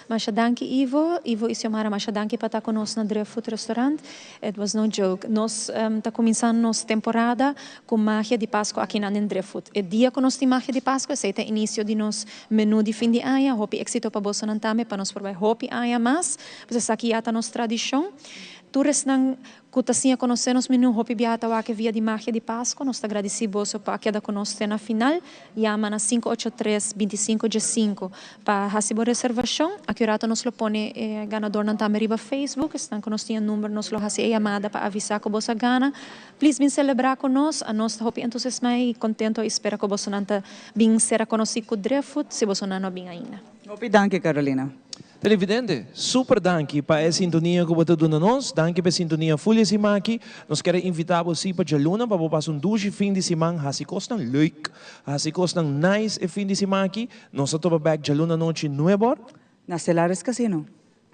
Masha danki Ivo, Ivo y Xiomara masha danki pa ta cu nos na Driftwood Restaurant. It was no joke. Nos ta cuminsa nos temporada cu magia di Pasco akinan den Driftwood. E dia cu nos tin magia di Pasco esey ta inicio di nos menu di fin di aña. Hopi exito pa bosonan tambe pa nos por bay hopi aña mas. Pues esaki ya ta nos tradicion. Tur esnan. Ku ta siña konosé nos mihó hopi biaha ta wak e via di Magia di Pasku. Nos ta gradisí boso pa a keda ku nos te na final. Yama na 583 25 15 pa hasi bo reservashon. Aki rato nos lo pone e ganadornan tambe riba Facebook. Esnan ku nos tin e number nos lo hasi e yamada pa avisá ku boso a gana. Please bin selebrá ku nos. Anos ta hopi entusiasmá i kontento i spera ku bosonan ta bin sera konosí ku Driftwood si bosonan no a bin ainda. Hopi danki Carolina. Televidente, super danki pa e sintonia ku bo ta duna nos. Danki pa e sintonia ful e siman aki. Nos kier a invitá bo si pa djaluna pa bo pasa un dushi fin di siman, hasi kosnan leuk, hasi kosnan nice e fin di siman aki. Nos ta topa bek djaluna anochi nuebor. Na Stellaris Casino.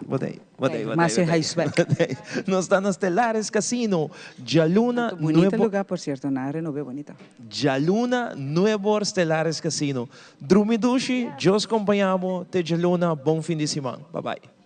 Bo ta ei, bo ta ei, bo ta ei, Mas e huiswerk. bo ta ei. Nos ta na Stellaris Casino, djaluna Bunita nuebor. lugar por cierto, nan a renob'é bunita. Djaluna nuebor Stellaris Casino. Drumi dushi, Dios compaña bo te djaluna, bon fin di siman. Bye bye.